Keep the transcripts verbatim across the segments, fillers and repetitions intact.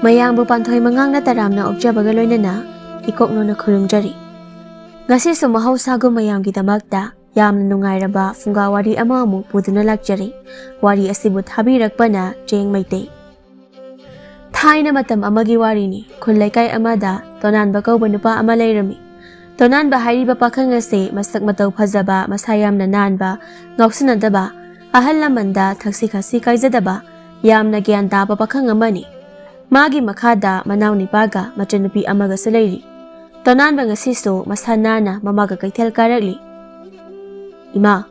ꯃꯌꯥꯝꯕꯨ ꯄꯥꯟꯊꯣꯏ ꯃꯉꯥꯡꯅ ꯇꯔꯥꯝꯅ ꯑꯣꯛꯆꯕꯒ ꯂꯣꯏꯅꯅ ꯏꯀꯣꯛꯅꯣꯅ ꯈꯨꯔꯨꯝꯖꯔꯤ꯫ ꯉꯁꯤꯁꯨ ꯃꯍꯧꯁꯥꯒꯨꯝ ꯃꯌꯥꯝꯒꯤꯗꯃꯛꯇ ꯌꯥꯝꯅ ꯅꯨꯡꯉꯥꯏꯔꯕ ꯐꯨꯡꯒꯥ ꯋꯥꯔꯤ ꯑꯃ ꯑꯃꯨꯛ ꯄꯨꯗꯨꯅ ꯂꯥꯛꯆꯔꯤ꯫ ꯋꯥꯔꯤ ꯑꯁꯤꯕꯨ ꯊꯥꯕꯤꯔꯛꯄꯅ ꯆꯦꯡ ꯃꯩꯇꯩ꯫ ꯊꯥꯏꯅ ꯃꯇꯝ ꯑꯃꯒꯤ ꯋꯥꯔꯤꯅꯤ꯫ ꯈꯨꯜ ꯂꯩꯀꯥꯏ ꯑꯃꯗ ꯇꯣꯅꯥꯟꯕ ꯀꯧꯕ ꯅꯨꯄꯥ ꯑꯃ ꯂꯩꯔꯝꯃꯤ꯫ ꯇꯣꯅꯥꯟꯕ ꯍꯥꯏꯔꯤꯕ ꯄꯥꯈꯪ ꯑꯁꯤ ꯃꯁꯛ ꯃꯇꯧ ꯐꯖꯕ, ꯃꯁꯥ ꯌꯥꯝꯅ ꯅꯥꯟꯕ, ꯉꯥꯎꯁꯤꯟꯅꯗꯕ, ꯑꯍꯜ ꯂꯃꯟꯗ ꯊꯛꯁꯤ ꯈꯥꯁꯤ ꯀꯥꯏꯖꯗꯕ, ꯌꯥꯝꯅ ꯒ꯭ꯌꯥꯟ ꯇꯥꯕ ꯄꯥꯈꯪ ꯑꯃꯅꯤ꯫ ꯃꯥꯒꯤ ꯃꯈꯥꯗ ꯃꯅꯥꯎ ꯅꯤꯄꯥꯒ ꯃꯆꯟꯅꯨꯄꯤ ꯑꯃꯒꯁꯨ ꯂꯩꯔꯤ꯫ ꯇꯣꯅꯥꯟꯕ ꯉꯁꯤꯁꯨ ꯃꯁꯥ ꯅꯥꯟꯅ ꯃꯃꯥꯒ ꯀꯩꯊꯦꯜ ꯀꯥꯔꯛꯂꯤ꯫ "ꯏꯃꯥ,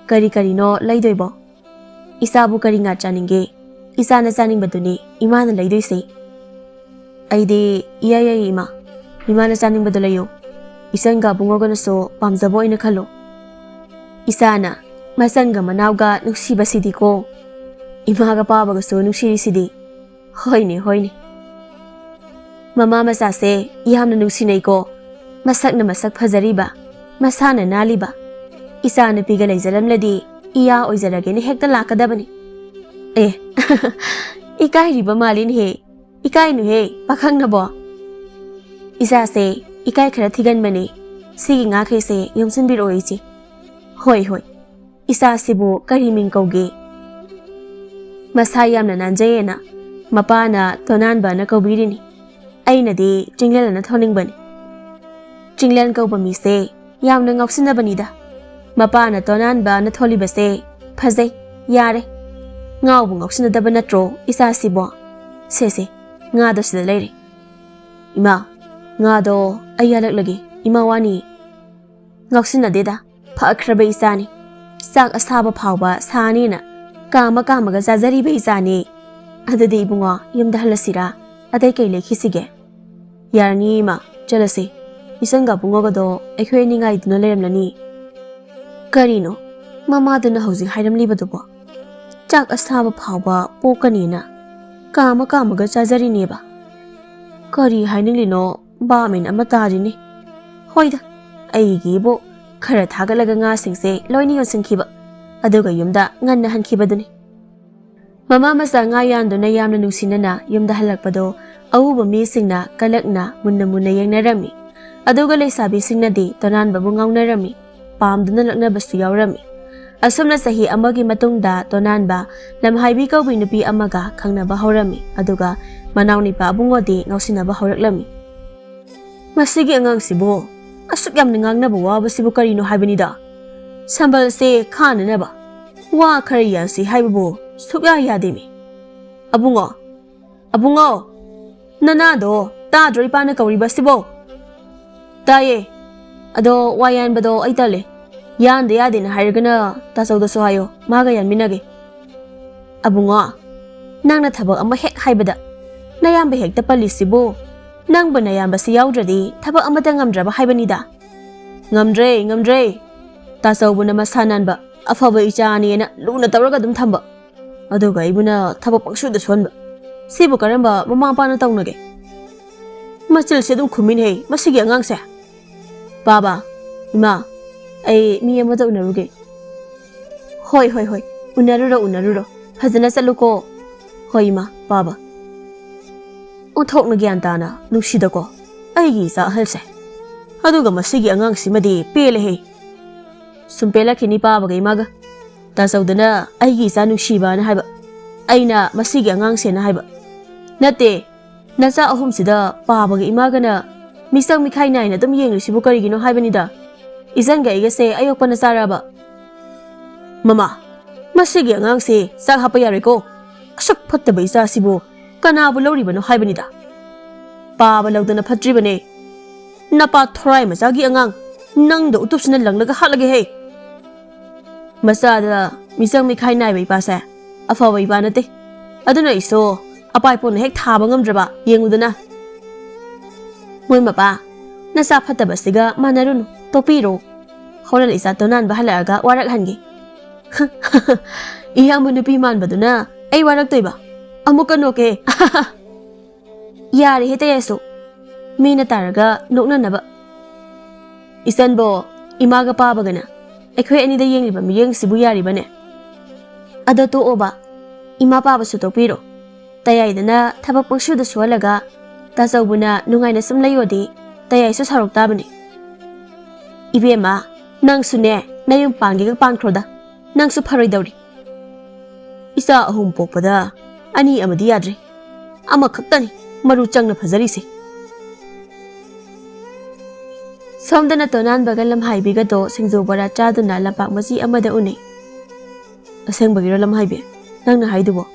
ꯀꯔꯤ ꯀꯔꯤꯅꯣ ꯂꯩꯗꯣꯏꯕꯣ?" "ꯏꯆꯥꯕꯨ ꯀꯔꯤ ꯉꯥ ꯆꯥꯅꯤꯡꯒꯦ? ꯏꯆꯥꯅ ꯆꯥꯅꯤꯡꯕꯗꯨꯅꯤ ꯏꯃꯥꯅ ꯂꯩꯗꯣꯏꯁꯦ꯫" "ꯑꯩꯗꯤ ꯏꯌꯥ ꯌꯥꯏ ꯏꯃꯥ, ꯏꯃꯥꯅ ꯆꯥꯅꯤꯡꯕꯗꯣ ꯂꯩꯌꯨ꯫ ꯏꯆꯟꯒ ꯕꯨꯡꯉꯣꯒꯅꯁꯨ ꯄꯥꯝꯖꯕ ꯑꯣꯏꯅ ꯈꯜꯂꯣ꯫" "ꯏꯆꯥꯅ ꯃꯆꯟꯒ ꯃꯅꯥꯎꯒ ꯅꯨꯡꯁꯤꯕꯁꯤꯗꯤꯀꯣ, ꯏꯃꯥꯒ ꯄꯥꯕꯒꯁꯨ ꯅꯨꯡꯁꯤꯔꯤꯁꯤꯗꯤ꯫" "ꯍꯣꯏꯅꯦ, ꯍꯣꯏꯅꯦ꯫ ꯃꯃꯥ ꯃꯆꯥꯁꯦ ꯌꯥꯝꯅ ꯅꯨꯡꯁꯤꯅꯩꯀꯣ꯫ ꯃꯁꯛꯅ ꯃꯁꯛ ꯐꯖꯔꯤꯕ, ꯃꯁꯥꯅ ꯅꯥꯜꯂꯤꯕ꯫ ꯏꯆꯥ ꯅꯨꯄꯤꯒ ꯂꯩꯖꯔꯝꯂꯗꯤ ꯏꯌꯥ ꯑꯣꯏꯖꯔꯒꯦꯅ ꯍꯦꯛꯇ ꯂꯥꯛꯀꯗꯕꯅꯤ꯫" "ꯑꯦ, ꯏꯀꯥꯏꯔꯤꯕ ꯃꯥꯜꯂꯤꯅꯦꯍꯦ꯫ ꯏꯀꯥꯏꯅꯨꯍꯦ, ꯄꯥꯈꯪꯅꯕꯣ꯫" "ꯏꯆꯥꯁꯦ ꯏꯀꯥꯏ ꯈꯔ ꯊꯤꯒꯟꯕꯅꯦ꯫ ꯁꯤꯒꯤ ꯉꯥꯈꯩꯁꯦ ꯌꯣꯝꯁꯤꯟꯕꯤꯔꯛꯑꯣ ꯏꯆꯦ꯫" "ꯍꯣꯏ, ꯍꯣꯏ꯫ ꯏꯆꯥꯁꯤꯕꯨ ꯀꯔꯤ ꯃꯤꯡ ꯀꯧꯒꯦ?" "ꯃꯁꯥ ꯌꯥꯝꯅ ꯅꯥꯟꯖꯩꯌꯦꯅ ꯃꯄꯥꯅ ꯇꯣꯅꯥꯟꯕꯅ ꯀꯧꯕꯤꯔꯤꯅꯤ꯫ ꯑꯩꯅꯗꯤ ꯆꯤꯡꯂꯦꯟ ꯑꯅ ꯊꯣꯟꯅꯤꯡꯕꯅꯤ꯫" "ꯆꯤꯡꯂꯦꯟ ꯀꯧꯕ ꯃꯤꯁꯦ ꯌꯥꯝꯅ ꯉꯥꯎꯁꯤꯟꯅꯕꯅꯤꯗ꯫ ꯃꯄꯥꯅ ꯇꯣꯅꯥꯟꯕꯅ ꯊꯣꯜꯂꯤꯕꯁꯦ ꯐꯖꯩ꯫ ꯌꯥꯔꯦ, ꯉꯥꯎꯕ ꯉꯥꯎꯁꯤꯟꯅꯗꯕ ꯅꯠꯇ꯭ꯔꯣ ꯏꯆꯥꯁꯤꯕꯣ? ꯁꯦ, ꯁꯦ, ꯉꯥꯗꯣ ꯁꯤꯗ ꯂꯩꯔꯦ꯫" "ꯏꯃꯥ, ꯉꯥꯗꯣ ꯑꯩ ꯌꯥꯜꯂꯛꯂꯒꯦ, ꯏꯃꯥ ꯋꯥꯅꯤ꯫" "ꯉꯥꯎꯁꯤꯟꯅꯗꯦꯗ, ꯐꯈ꯭ꯔꯕ ꯏꯆꯥꯅꯤ꯫ ꯆꯥꯛ ꯑꯁꯥꯕ ꯐꯥꯎꯕ ꯁꯥꯅꯦꯅ ꯀꯥꯝꯃ ꯀꯥꯝꯃꯒ ꯆꯥꯖꯔꯤꯕ ꯏꯆꯥꯅꯤ꯫ ꯑꯗꯨꯗꯤ ꯏꯕꯨꯡꯉꯣ, ꯌꯨꯝꯗ ꯍꯜꯂꯁꯤꯔꯥ? ꯑꯇꯩ ꯀꯩ ꯂꯩꯈꯤꯁꯤꯒꯦ?" "ꯌꯥꯔꯅꯤ ꯏꯃꯥ, ꯆꯠꯂꯁꯤ꯫ ꯏꯆꯟꯒ ꯕꯨꯡꯉꯣꯒꯗꯣ ꯑꯩꯈꯣꯏ ꯑꯅꯤ ꯉꯥꯏꯗꯨꯅ ꯂꯩꯔꯝꯂꯅꯤ꯫" "ꯀꯔꯤꯅꯣ ꯃꯃꯥꯗꯨꯅ ꯍꯧꯖꯤꯛ ꯍꯥꯏꯔꯝꯂꯤꯕꯗꯨꯕꯣ? ꯆꯥꯛ ꯑꯁꯥꯕ ꯐꯥꯎꯕ ꯄꯣꯛꯀꯅꯤꯅ ꯀꯥꯝꯃ ꯀꯥꯝꯃꯒ ꯆꯥꯖꯔꯤꯅꯦꯕ꯫ ꯀꯔꯤ ꯍꯥꯏꯅꯤꯡꯂꯤꯅꯣ ꯚꯥꯞ ꯃꯦꯟ ꯑꯃ ꯇꯥꯗꯦꯅꯦ꯫ ꯍꯣꯏꯗ, ꯑꯩꯒꯤꯕꯨ ꯈꯔ ꯊꯥꯒꯠꯂꯒ ꯉꯥꯁꯤꯡꯁꯦ ꯂꯣꯏꯅ ꯌꯣꯟꯁꯤꯟꯈꯤꯕ, ꯑꯗꯨꯒ ꯌꯨꯝꯗ ꯉꯟꯅ ꯍꯟꯈꯤꯕꯗꯨꯅꯤ꯫" ꯃꯃꯥ ꯃꯆꯥ ꯉꯥ ꯌꯥꯟꯗꯨꯅ ꯌꯥꯝꯅ ꯅꯨꯡꯁꯤꯅꯅ ꯌꯨꯝꯗ ꯍꯜꯂꯛꯄꯗꯣ ꯑꯎꯕ ꯃꯤꯁꯤꯡꯅ ꯀꯂꯛꯅ ꯃꯨꯟꯅ ꯃꯨꯟꯅ ꯌꯦꯡꯅꯔꯝꯃꯤ꯫ ꯑꯗꯨꯒ ꯂꯩꯁꯥꯕꯤꯁꯤꯡꯅꯗꯤ ꯇꯣꯅꯥꯟꯕꯕꯨ ꯉꯥꯎꯅꯔꯝꯃꯤ, ꯄꯥꯝꯗꯨꯅ ꯂꯛꯅꯕꯁꯨ ꯌꯥꯎꯔꯝꯃꯤ꯫ ꯑꯁꯨꯝꯅ ꯆꯍꯤ ꯑꯃꯒꯤ ꯃꯇꯨꯡꯗ ꯇꯣꯅꯥꯟꯕ ꯂꯝꯍꯥꯏꯕꯤ ꯀꯧꯕꯤ ꯅꯨꯄꯤ ꯑꯃꯒ ꯈꯪꯅꯕ ꯍꯧꯔꯝꯃꯤ꯫ ꯑꯗꯨꯒ ꯃꯅꯥꯎꯅꯤꯄꯥ ꯑꯕꯨꯡꯉꯣꯗꯤ ꯉꯥꯎꯁꯤꯟꯅꯕ ꯍꯧꯔꯛꯂꯝꯃꯤ꯫ "ꯃꯁꯤꯒꯤ ꯑꯉꯥꯡꯁꯤꯕꯨ ꯑꯁꯨꯛ ꯌꯥꯝꯅ ꯉꯥꯡꯅꯕ ꯋꯥꯕꯁꯤꯕꯨ ꯀꯔꯤꯅꯣ ꯍꯥꯏꯕꯅꯤꯗ꯫ ꯁꯝꯕꯜꯁꯦ ꯈꯥꯅꯅꯕ ꯋꯥ ꯈꯔ ꯌꯥꯁꯤ ꯍꯥꯏꯕꯕꯨ ꯁꯨꯛꯌꯥ ꯌꯥꯗꯦꯃꯤ꯫ ꯑꯕꯨꯡꯉꯣ, ꯑꯕꯨꯡꯉꯣ, ꯅꯅꯥꯗꯣ ꯇꯥꯗ꯭ꯔꯣ ꯏꯄꯥꯅ ꯀꯧꯔꯤꯕꯁꯤꯕꯣ?" "ꯇꯥꯏꯌꯦ꯫ ꯑꯗꯣ ꯋꯥ ꯌꯥꯟꯕꯗꯣ ꯑꯩ ꯇꯜꯂꯦ꯫ ꯌꯥꯟꯗ ꯌꯥꯗꯦꯅ ꯍꯥꯏꯔꯒꯅ ꯇꯥꯆꯧꯗꯁꯨ ꯍꯥꯏꯌꯣ, ꯃꯥꯒ ꯌꯥꯟꯃꯤꯟꯅꯒꯦ꯫" "ꯑꯕꯨꯡꯉꯣ, ꯅꯪꯅ ꯊꯕꯛ ꯑꯃ ꯍꯦꯛ ꯍꯥꯏꯕꯗ ꯅꯌꯥꯝꯕ ꯍꯦꯛꯇ ꯄꯜꯂꯤꯁꯤꯕꯨ? ꯅꯪꯕꯨ ꯅꯌꯥꯝꯕꯁꯤ ꯌꯥꯎꯗ꯭ꯔꯗꯤ ꯊꯕꯛ ꯑꯃꯠꯇ ꯉꯝꯗ꯭ꯔꯕ ꯍꯥꯏꯕꯅꯤꯗ꯫" "ꯉꯝꯗ꯭ꯔꯦ, ꯉꯝꯗ꯭ꯔꯦ꯫ ꯇꯥꯆꯧꯕꯨꯅ ꯃꯁꯥ ꯅꯥꯟꯕ, ꯑꯐꯕ ꯏꯆꯥꯅꯦꯅ ꯂꯨꯅ ꯇꯧꯔꯒ ꯑꯗꯨꯝ ꯊꯝꯕ꯫ ꯑꯗꯨꯒ ꯑꯩꯕꯨꯅ ꯊꯕꯛ ꯄꯪꯁꯨꯗ ꯁꯨꯍꯟꯕ꯫ ꯁꯤꯕꯨ ꯀꯔꯝꯕ ꯃꯃꯥ ꯃꯄꯥꯅ ꯇꯧꯅꯒꯦ?" "ꯃꯆꯤꯜꯁꯦ ꯑꯗꯨꯝ ꯈꯨꯝꯃꯤꯅꯦꯍꯦ, ꯃꯁꯤꯒꯤ ꯑꯉꯥꯡꯁꯦ꯫" "ꯄꯥꯕ, ꯏꯃꯥ, ꯑꯩ ꯃꯤ ꯑꯃꯗ ꯎꯅꯔꯨꯒꯦ꯫" "ꯍꯣꯏ, ꯍꯣꯏ, ꯍꯣꯏ, ꯎꯅꯔꯨꯔꯣ, ꯎꯅꯔꯨꯔꯣ꯫ ꯐꯖꯅ ꯆꯠꯂꯨꯀꯣ꯫" "ꯍꯣꯏ, ꯏꯃꯥ, ꯄꯥꯕ꯫" ꯑꯣꯟꯊꯣꯛꯅ ꯒ꯭ꯌꯥꯟ ꯇꯥꯅ ꯅꯨꯡꯁꯤꯗꯀꯣ ꯑꯩꯒꯤ ꯏꯆꯥ ꯑꯍꯜꯁꯦ꯫ ꯑꯗꯨꯒ ꯃꯁꯤꯒꯤ ꯑꯉꯥꯡꯁꯤꯃꯗꯤ ꯄꯦꯜꯂꯦꯍꯦ꯫ ꯁꯨꯝ ꯄꯦꯜꯂꯛꯈꯤꯅꯤ ꯄꯥꯕꯒ ꯏꯃꯥꯒ꯫ ꯇꯥꯆꯧꯗꯅ ꯑꯩꯒꯤ ꯏꯆꯥ ꯅꯨꯡꯁꯤꯕꯅ ꯍꯥꯏꯕ, ꯑꯩꯅ ꯃꯁꯤꯒꯤ ꯑꯉꯥꯡꯁꯦꯅ ꯍꯥꯏꯕ꯫ ꯅꯠꯇꯦ, ꯅꯆꯥ ꯑꯍꯨꯝꯁꯤꯗ ꯄꯥꯕꯒ ꯏꯃꯥꯒꯅ ꯃꯤꯆꯪ ꯃꯤꯈꯥꯏ ꯅꯥꯏꯅ ꯑꯗꯨꯝ ꯌꯦꯡꯂꯤꯁꯤꯕꯨ ꯀꯔꯤꯒꯤꯅꯣ ꯍꯥꯏꯕꯅꯤꯗ꯫ ꯏꯆꯟꯒ ꯑꯩꯒꯁꯦ ꯑꯌꯣꯛꯄ ꯅꯆꯥꯔꯕ? ꯃꯃꯥ, ꯃꯁꯤꯒꯤ ꯑꯉꯥꯡꯁꯦ ꯆꯥꯛ ꯍꯥꯞꯄ ꯌꯥꯔꯣꯏꯀꯣ꯫ ꯑꯁꯨꯛ ꯐꯠꯇꯕ ꯏꯆꯥꯁꯤꯕꯨ ꯀꯅꯥꯕꯨ ꯂꯧꯔꯤꯕꯅꯣ ꯍꯥꯏꯕꯅꯤꯗ꯫ ꯄꯥꯕ ꯂꯧꯗꯅ ꯐꯠꯇ꯭ꯔꯤꯕꯅꯦ꯫ ꯅꯄꯥ ꯊꯣꯔꯥꯏ ꯃꯆꯥꯒꯤ ꯑꯉꯥꯡ, ꯅꯪꯗ ꯎꯇꯨꯞꯁꯤꯅ ꯂꯪꯂꯒ ꯍꯥꯠꯂꯒꯦꯍꯦ꯫ ꯃꯆꯥꯗ ꯃꯤꯆꯪ ꯃꯤꯈꯥꯏ ꯅꯥꯏꯕ ꯏꯄꯥꯁꯦ ꯑꯐꯕ ꯏꯄꯥ ꯅꯠꯇꯦ꯫ ꯑꯗꯨꯅ ꯑꯩꯁꯨ ꯑꯄꯥꯏ ꯄꯣꯟꯅ ꯍꯦꯛ ꯊꯥꯕ ꯉꯝꯗ꯭ꯔꯕ ꯌꯦꯡꯉꯨꯗꯅ꯫ ꯃꯣꯏ ꯃꯄꯥ, ꯅꯆꯥ ꯐꯠꯇꯕꯁꯤꯒ ꯃꯥꯟꯅꯔꯨꯅꯨ, ꯇꯣꯛꯄꯤꯔꯣ꯫ ꯍꯣꯔꯦꯟ ꯏꯆꯥ ꯇꯣꯅꯥꯟꯕ ꯍꯜꯂꯛꯑꯒ ꯋꯥꯔꯛꯍꯟꯒꯦ꯫ ꯏꯌꯥꯝꯕ ꯅꯨꯄꯤ ꯃꯥꯟꯕꯗꯨꯅ ꯑꯩ ꯋꯥꯔꯛꯇꯣꯏꯕ? ꯑꯃꯨꯛꯀ ꯅꯣꯛꯀꯦ꯫ ꯌꯥꯔꯦꯍꯦ ꯇꯌꯥꯏꯁꯨ, ꯃꯤꯅ ꯇꯥꯔꯒ ꯅꯣꯛꯅꯅꯕ꯫ ꯏꯆꯟꯕꯣ, ꯏꯃꯥꯒ ꯄꯥꯕꯒꯅ ꯑꯩꯈꯣꯏ ꯑꯅꯤꯗ ꯌꯦꯡꯂꯤꯕ ꯃꯤꯠꯌꯦꯡꯁꯤꯕꯨ ꯌꯥꯔꯤꯕꯅꯦ? ꯑꯗꯣ ꯇꯣꯛꯑꯣꯕ, ꯏꯃꯥ ꯄꯥꯕꯁꯨ ꯇꯣꯛꯄꯤꯔꯣ꯫ ꯇꯌꯥꯏꯗꯅ ꯊꯕꯛ ꯄꯪꯁꯨꯗ ꯁꯨꯍꯜꯂꯒ ꯇꯥꯆꯧꯕꯅ ꯅꯨꯡꯉꯥꯏꯅ ꯁꯨꯝ ꯂꯩꯌꯣꯗꯤ ꯇꯌꯥꯏꯁꯨ ꯁꯥꯎꯔꯛ ꯇꯥꯕꯅꯤ꯫ ꯏꯕꯦꯝꯃ, ꯅꯪꯁꯨꯅꯦ ꯅꯌꯨꯝ ꯄꯥꯟꯒꯦꯒ ꯄꯥꯟꯈ꯭ꯔꯣꯗ, ꯅꯪꯁꯨ ꯐꯔꯣꯏꯗꯧꯔꯤ꯫ ꯏꯆꯥ ꯑꯍꯨꯝ ꯄꯣꯛꯄꯗ ꯑꯅꯤ ꯑꯃꯗꯤ ꯌꯥꯗ꯭ꯔꯦ, ꯑꯃꯈꯛꯇꯅꯤ ꯃꯔꯨ ꯆꯪꯅ ꯐꯖꯔꯤꯁꯦ꯫ ꯁꯣꯝꯗꯅ ꯇꯣꯅꯥꯟꯕꯒ ꯂꯝꯍꯥꯏꯕꯤꯒꯗꯣ ꯁꯤꯡꯖꯨ ꯕꯣꯔꯥ ꯆꯥꯗꯨꯅ ꯂꯝꯄꯥꯛ ꯃꯆꯤ ꯑꯃꯗ ꯎꯅꯩ꯫ ꯑꯁꯦꯡꯕꯒꯤꯔꯣ ꯂꯝꯍꯥꯏꯕꯤ, ꯅꯪꯅ ꯍꯥꯏꯗꯨꯕꯣ?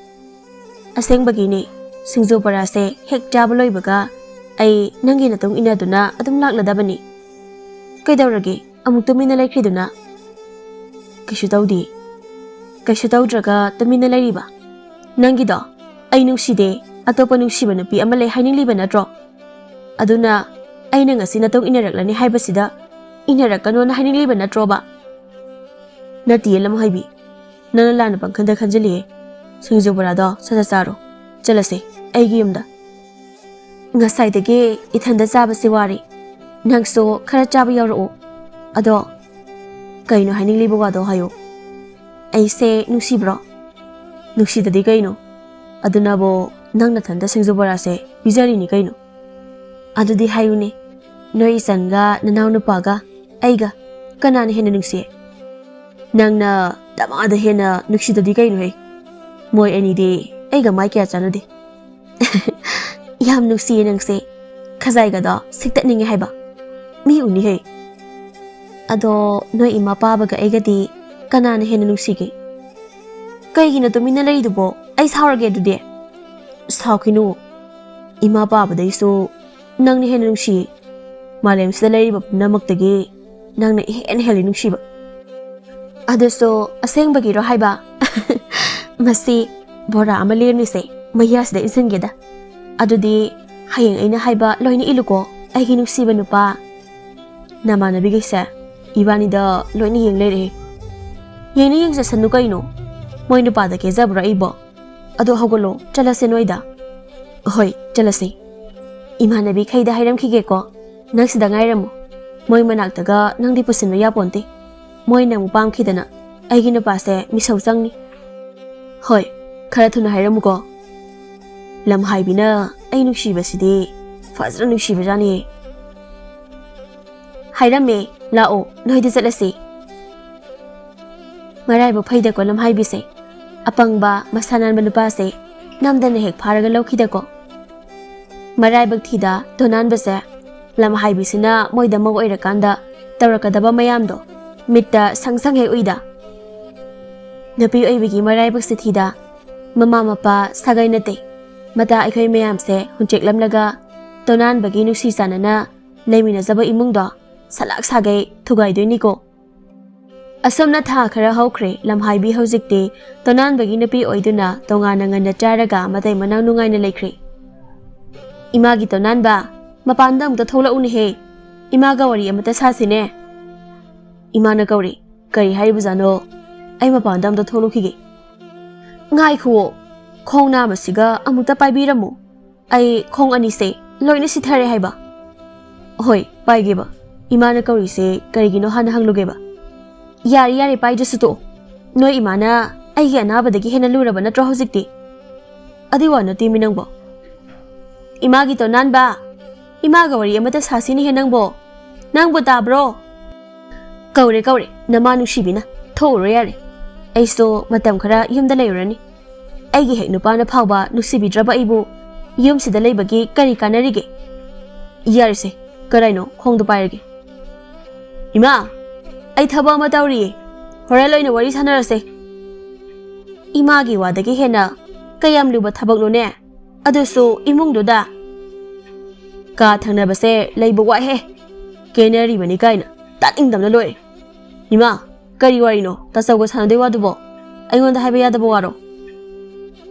ꯑꯁꯦꯡꯕꯒꯤꯅꯦ꯫ ꯁꯤꯡꯖꯨ ꯕꯣꯔꯥꯁꯦ ꯍꯦꯛ ꯆꯥꯕ ꯂꯣꯏꯕꯒ ꯑꯩ ꯅꯪꯒꯤ ꯅꯇꯨꯡ ꯏꯟꯅꯗꯨꯅ ꯑꯗꯨꯝ ꯂꯥꯛꯂꯗꯕꯅꯤ꯫ ꯀꯩꯗꯧꯔꯒꯦ? ꯑꯃꯨꯛ ꯇꯨꯃꯤꯟꯅ ꯂꯩꯈ꯭ꯔꯤꯗꯨꯅ? ꯀꯩꯁꯨ ꯇꯧꯗꯦ꯫ ꯀꯩꯁꯨ ꯇꯧꯗ꯭ꯔꯒ ꯇꯨꯃꯤꯟꯅ ꯂꯩꯔꯤꯕ? ꯅꯪꯒꯤꯗꯣ ꯑꯩ ꯅꯨꯡꯁꯤꯗꯦ, ꯑꯇꯣꯞꯄ ꯅꯨꯡꯁꯤꯕ ꯅꯨꯄꯤ ꯑꯃ ꯂꯩ ꯍꯥꯏꯅꯤꯡꯂꯤꯕ ꯅꯠꯇ꯭ꯔꯣ? ꯑꯗꯨꯅ ꯑꯩꯅ ꯉꯁꯤ ꯅꯇꯨꯡ ꯏꯟꯅꯔꯛꯂꯅꯤ ꯍꯥꯏꯕꯁꯤꯗ ꯏꯟꯅꯔꯛꯀꯅꯣꯅ ꯍꯥꯏꯅꯤꯡꯂꯤꯕ ꯅꯠꯇ꯭ꯔꯣꯕ? ꯅꯠꯇꯤꯌꯦ ꯂꯝꯍꯩꯕꯤ, ꯅꯪꯅ ꯂꯥꯟꯅ ꯄꯪꯈꯟꯗ ꯈꯟꯖꯤꯜꯂꯤꯌꯦ꯫ ꯁꯤꯡꯖꯨ ꯕꯣꯔꯥꯗꯣ ꯁꯠ ꯁꯠ ꯆꯥꯔꯣ, ꯆꯠꯂꯁꯦ ꯑꯩꯒꯤ ꯌꯨꯝꯗ꯫ ꯉꯁꯥꯏꯗꯒꯤ ꯏꯊꯟꯗ ꯆꯥꯕꯁꯦ ꯋꯥꯔꯦ, ꯅꯪꯁꯨ ꯈꯔ ꯆꯥꯕ ꯌꯥꯎꯔꯛꯑꯣ꯫ ꯑꯗꯣ ꯀꯩꯅꯣ ꯍꯥꯏꯅꯤꯡꯂꯤꯕ ꯋꯥꯗꯣ ꯍꯥꯏꯌꯣ꯫ ꯑꯩꯁꯦ ꯅꯨꯡꯁꯤꯕ꯭ꯔꯣ? ꯅꯨꯡꯁꯤꯗꯗꯤ ꯀꯩꯅꯣ? ꯑꯗꯨꯅꯕꯨ ꯅꯪ ꯅꯊꯟꯗ ꯁꯤꯡꯖꯨ ꯕꯣꯔꯥꯁꯦ ꯄꯤꯖꯔꯤꯅꯤ ꯀꯩꯅꯣ꯫ ꯑꯗꯨꯗꯤ ꯍꯥꯏꯌꯨꯅꯦ, ꯅꯣꯏ ꯏꯆꯟꯒ ꯅꯅꯥꯎ ꯅꯨꯄꯥꯒ ꯑꯩꯒ ꯀꯅꯥꯅ ꯍꯦꯟꯅ ꯅꯨꯡꯁꯤ? ꯅꯪꯅ ꯗꯃꯥꯗ ꯍꯦꯟꯅ ꯅꯨꯡꯁꯤꯗꯗꯤ ꯀꯩꯅꯣꯍꯦ? ꯃꯣꯏ ꯑꯅꯤꯗꯤ ꯑꯩꯒ ꯃꯥꯏ ꯀꯌꯥ ꯆꯥꯟꯅꯗꯦ꯫ ꯌꯥꯝ ꯅꯨꯡꯁꯤꯌꯦ ꯅꯪꯁꯦ꯫ ꯈꯖꯥꯏꯒꯗꯣ ꯁꯤꯛꯇꯠꯅꯤꯡꯉꯦ ꯍꯥꯏꯕ꯫ ꯃꯤ ꯎꯅꯤꯍꯦ꯫ ꯑꯗꯣ ꯅꯣꯏ ꯏꯃꯥ ꯄꯥꯕꯒ ꯑꯩꯒꯗꯤ ꯀꯅꯥꯅ ꯍꯦꯟꯅ ꯅꯨꯡꯁꯤꯒꯦ? ꯀꯩꯒꯤꯅꯣ ꯇꯨꯃꯤꯟꯅ ꯂꯩꯔꯤꯗꯨꯕꯣ? ꯑꯩ ꯁꯥꯎꯔꯒꯦ ꯑꯗꯨꯗꯤ꯫ ꯁꯥꯎꯈꯤꯅꯨ꯫ ꯏꯃꯥ ꯄꯥꯕꯗꯩꯁꯨ ꯅꯪꯅ ꯍꯦꯟꯅ ꯅꯨꯡꯁꯤꯌꯦ꯫ ꯃꯥꯂꯦꯝꯁꯤꯗ ꯂꯩꯔꯤꯕ ꯄꯨꯝꯅꯃꯛꯇꯒꯤ ꯅꯪꯅ ꯏꯍꯦꯟ ꯍꯦꯜꯂꯤ ꯅꯨꯡꯁꯤꯕ꯫ ꯑꯗꯨꯁꯨ ꯑꯁꯦꯡꯕꯒꯤꯔꯣ ꯍꯥꯏꯕ? ꯃꯁꯤ ꯕꯣꯔꯥ ꯑꯃ ꯂꯦꯝꯃꯤꯁꯦ ꯃꯌꯥꯁꯤꯗ ꯏꯟꯁꯤꯟꯒꯦꯗ꯫ ꯑꯗꯨꯗꯤ ꯍꯌꯦꯡ ꯑꯩꯅ ꯍꯥꯏꯕ ꯂꯣꯏꯅ ꯏꯜꯂꯨꯀꯣ, ꯑꯩꯒꯤ ꯅꯨꯡꯁꯤꯕ ꯅꯨꯄꯥ꯫ ꯅꯃꯥꯟꯅꯕꯤꯈꯩꯁꯦ ꯏꯕꯥꯅꯤꯗ ꯂꯣꯏꯅ ꯌꯦꯡ ꯂꯩꯔꯛꯑꯦ꯫ ꯌꯦꯡꯅꯤꯡ ꯌꯦꯡꯖꯁꯅꯨ ꯀꯩꯅꯣ, ꯃꯣꯏ ꯅꯨꯄꯥꯗ ꯀꯦꯖꯕ꯭ꯔꯣ ꯑꯩꯕꯣ? ꯑꯗꯣ ꯍꯧꯒꯠꯂꯣ, ꯆꯠꯂꯁꯦ ꯅꯣꯏꯗ꯫ ꯍꯣꯏ, ꯆꯠꯂꯁꯦ꯫ ꯏꯃꯥꯟꯅꯕꯤꯈꯩꯗ ꯍꯥꯏꯔꯝꯈꯤꯒꯦꯀꯣ, ꯅꯪ ꯁꯤꯗ ꯉꯥꯏꯔꯝꯃꯣ꯫ ꯃꯣꯏ ꯃꯅꯥꯛꯇꯒ ꯅꯪꯗꯤ ꯄꯨꯁꯤꯟꯕ ꯌꯥꯄꯣꯟꯇꯦ꯫ ꯃꯣꯏꯅ ꯑꯃꯨꯛ ꯄꯥꯝꯈꯤꯗꯅ ꯑꯩꯒꯤ ꯅꯨꯄꯥꯁꯦ ꯃꯤꯁꯧ ꯆꯪꯅꯤ꯫ ꯍꯣꯏ, ꯈꯔ ꯊꯨꯅ ꯍꯥꯏꯔꯝꯃꯨꯀꯣ꯫ ꯂꯝꯍꯥꯏꯕꯤꯅ ꯑꯩ ꯅꯨꯡꯁꯤꯕꯁꯤꯗꯤ ꯐꯖꯅ ꯅꯨꯡꯁꯤꯕꯖꯥꯠꯅꯤ꯫ ꯍꯥꯏꯔꯝꯃꯦ, "ꯂꯥꯛꯑꯣ, ꯅꯣꯏꯗ ꯆꯠꯂꯁꯤ"꯫ ꯃꯔꯥꯏꯕꯛ ꯐꯩꯗꯀꯣ ꯂꯝꯍꯥꯏꯕꯤꯁꯦ, ꯑꯄꯪꯕ ꯃꯁꯥ ꯅꯥꯟꯕ ꯅꯨꯄꯥꯁꯦ ꯅꯝꯗꯅ ꯍꯦꯛ ꯐꯥꯔꯒ ꯂꯧꯈꯤꯗꯀꯣ꯫ ꯃꯔꯥꯏꯕꯛ ꯊꯤꯗ ꯇꯣꯅꯥꯟꯕꯁꯦ ꯂꯝꯍꯥꯏꯕꯤꯁꯤꯅ ꯃꯣꯏꯗ ꯃꯧ ꯑꯣꯏꯔꯀꯥꯟꯗ ꯇꯧꯔꯛꯀꯗꯕ ꯃꯌꯥꯝꯗꯣ ꯃꯤꯠꯇ ꯁꯪ ꯁꯪ ꯍꯦꯛ ꯎꯏꯗ꯫ ꯅꯨꯄꯤ ꯑꯣꯏꯕꯤꯒꯤ ꯃꯔꯥꯏꯕꯛꯁꯦ ꯊꯤꯗ, ꯃꯃꯥ ꯃꯄꯥ ꯁꯥꯒꯩ ꯅꯠꯇꯦ, ꯃꯇꯥ ꯑꯩꯈꯣꯏ ꯃꯌꯥꯝꯁꯦ ꯍꯨꯟꯆꯦꯛꯂꯝꯂꯒ ꯇꯣꯅꯥꯟꯕꯒꯤ ꯅꯨꯡꯁꯤ ꯆꯥꯟꯅꯅ ꯂꯩꯃꯤꯟꯅꯖꯕ ꯏꯃꯨꯡꯗꯣ ꯁꯂꯥꯛ ꯁꯥꯒꯩ ꯊꯨꯒꯥꯏꯗꯣꯏꯅꯤꯀꯣ꯫ ꯑꯁꯨꯝꯅ ꯊꯥ ꯈꯔ ꯍꯧꯈ꯭ꯔꯦ꯫ ꯂꯝꯍꯥꯏꯕꯤ ꯍꯧꯖꯤꯛꯇꯤ ꯇꯣꯅꯥꯟꯕꯒꯤ ꯅꯨꯄꯤ ꯑꯣꯏꯗꯨꯅ ꯇꯣꯉꯥꯟꯅ ꯉꯟꯅ ꯆꯥꯔꯒ ꯃꯇꯩ ꯃꯅꯥꯎ ꯅꯨꯡꯉꯥꯏꯅ ꯂꯩꯈ꯭ꯔꯦ꯫ "ꯏꯃꯥꯒꯤ ꯇꯣꯅꯥꯟꯕ, ꯃꯄꯥꯟꯗ ꯑꯃꯨꯛꯇ ꯊꯣꯛꯂꯛꯎꯅꯦꯍꯦ꯫ ꯏꯃꯥꯒ ꯋꯥꯔꯤ ꯑꯃꯇ ꯁꯥꯁꯤꯅꯦ"꯫ ꯏꯃꯥꯅ ꯀꯧꯔꯤ꯫ "ꯀꯔꯤ ꯍꯥꯏꯔꯤꯕꯖꯥꯠꯅꯣ? ꯑꯩ ꯃꯄꯥꯟꯗ ꯑꯃꯇ ꯊꯣꯛꯂꯛꯈꯤꯒꯦ"꯫ "ꯉꯥꯏꯈꯨꯑꯣ, ꯈꯣꯡ ꯅꯥꯝꯃꯁꯤꯒ ꯑꯃꯨꯛꯇ ꯄꯥꯏꯕꯤꯔꯝꯃꯨ꯫ ꯑꯩ ꯈꯣꯡ ꯑꯅꯤꯁꯦ ꯂꯣꯏꯅ ꯁꯤꯊꯔꯦ ꯍꯥꯏꯕ"꯫ "ꯍꯣꯏ, ꯄꯥꯏꯒꯦꯕ꯫ ꯏꯃꯥꯅ ꯀꯧꯔꯤꯁꯦ ꯀꯔꯤꯒꯤꯅꯣ ꯍꯥꯟꯅ ꯍꯪꯂꯨꯒꯦꯕ"꯫ "ꯌꯥꯔꯦ, ꯌꯥꯔꯦ, ꯄꯥꯏꯗ꯭ꯔꯁꯨ ꯇꯣꯛꯑꯣ꯫ ꯅꯣꯏ ꯏꯃꯥꯅ ꯑꯩꯒꯤ ꯑꯅꯥꯕꯗꯒꯤ ꯍꯦꯟꯅ ꯂꯨꯔꯕ ꯅꯠꯇ꯭ꯔꯣ ꯍꯧꯖꯤꯛꯇꯤ?" "ꯑꯗꯨꯏ ꯋꯥ ꯅꯠꯇꯦꯃꯤ ꯅꯪꯕꯣ"꯫ "ꯏꯃꯥꯒꯤ ꯇꯣꯅꯥꯟꯕ, ꯏꯃꯥꯒ ꯋꯥꯔꯤ ꯑꯃꯇ ꯁꯥꯁꯤꯅꯦꯍꯦ ꯅꯪꯕꯣ꯫ ꯅꯪꯕꯨ ꯇꯥꯕ꯭ꯔꯣ?" "ꯀꯧꯔꯦ, ꯀꯧꯔꯦ, ꯅꯃꯥ ꯅꯨꯡꯁꯤꯕꯤꯅ꯫ ꯊꯣꯛꯎꯔꯣ ꯌꯥꯔꯦ꯫ ꯑꯩꯁꯨ ꯃꯇꯝ ꯈꯔ ꯌꯨꯝꯗ ꯂꯩꯔꯨꯔꯅꯤ꯫ ꯑꯩꯒꯤ ꯍꯦꯛ ꯅꯨꯄꯥꯅ ꯐꯥꯎꯕ ꯅꯨꯡꯁꯤꯕꯤꯗ꯭ꯔꯕ ꯑꯩꯕꯨ ꯌꯨꯝꯁꯤꯗ ꯂꯩꯕꯒꯤ ꯀꯔꯤ ꯀꯥꯟꯅꯔꯤꯒꯦ? ꯌꯥꯔꯦꯁꯦ, ꯀꯔꯥꯏꯅꯣ ꯈꯣꯡꯗꯣ ꯄꯥꯏꯔꯒꯦ"꯫ "ꯏꯃꯥ, ꯑꯩ ꯊꯕꯛ ꯑꯃ ꯇꯧꯔꯤꯌꯦ꯫ ꯍꯣꯔꯦꯟ ꯑꯣꯏꯅ ꯋꯥꯔꯤ ꯁꯥꯟꯅꯔꯁꯦ"꯫ ꯏꯃꯥꯒꯤ ꯋꯥꯗꯒꯤ ꯍꯦꯟꯅ ꯀꯌꯥꯝ ꯂꯨꯕ ꯊꯕꯛꯅꯣꯅꯦ? ꯑꯗꯨꯁꯨ ꯏꯃꯨꯡꯗꯨꯗ꯫ "ꯀꯥ ꯊꯪꯅꯕꯁꯦ ꯂꯩꯕ ꯋꯥꯏꯍꯦ꯫ ꯀꯦꯅꯔꯤꯕꯅꯤ ꯀꯥꯏꯅ꯫ ꯇꯥꯅꯤꯡꯗꯕꯅ ꯂꯣꯏꯔꯦ꯫ ꯏꯃꯥ, ꯀꯔꯤ ꯋꯥꯔꯤꯅꯣ ꯇꯥꯆꯧꯒ ꯁꯥꯟꯅꯗꯣꯏ ꯋꯥꯗꯨꯕꯣ? ꯑꯩꯉꯣꯟꯗ ꯍꯥꯏꯕ ꯌꯥꯗꯕ ꯋꯥꯔꯣ?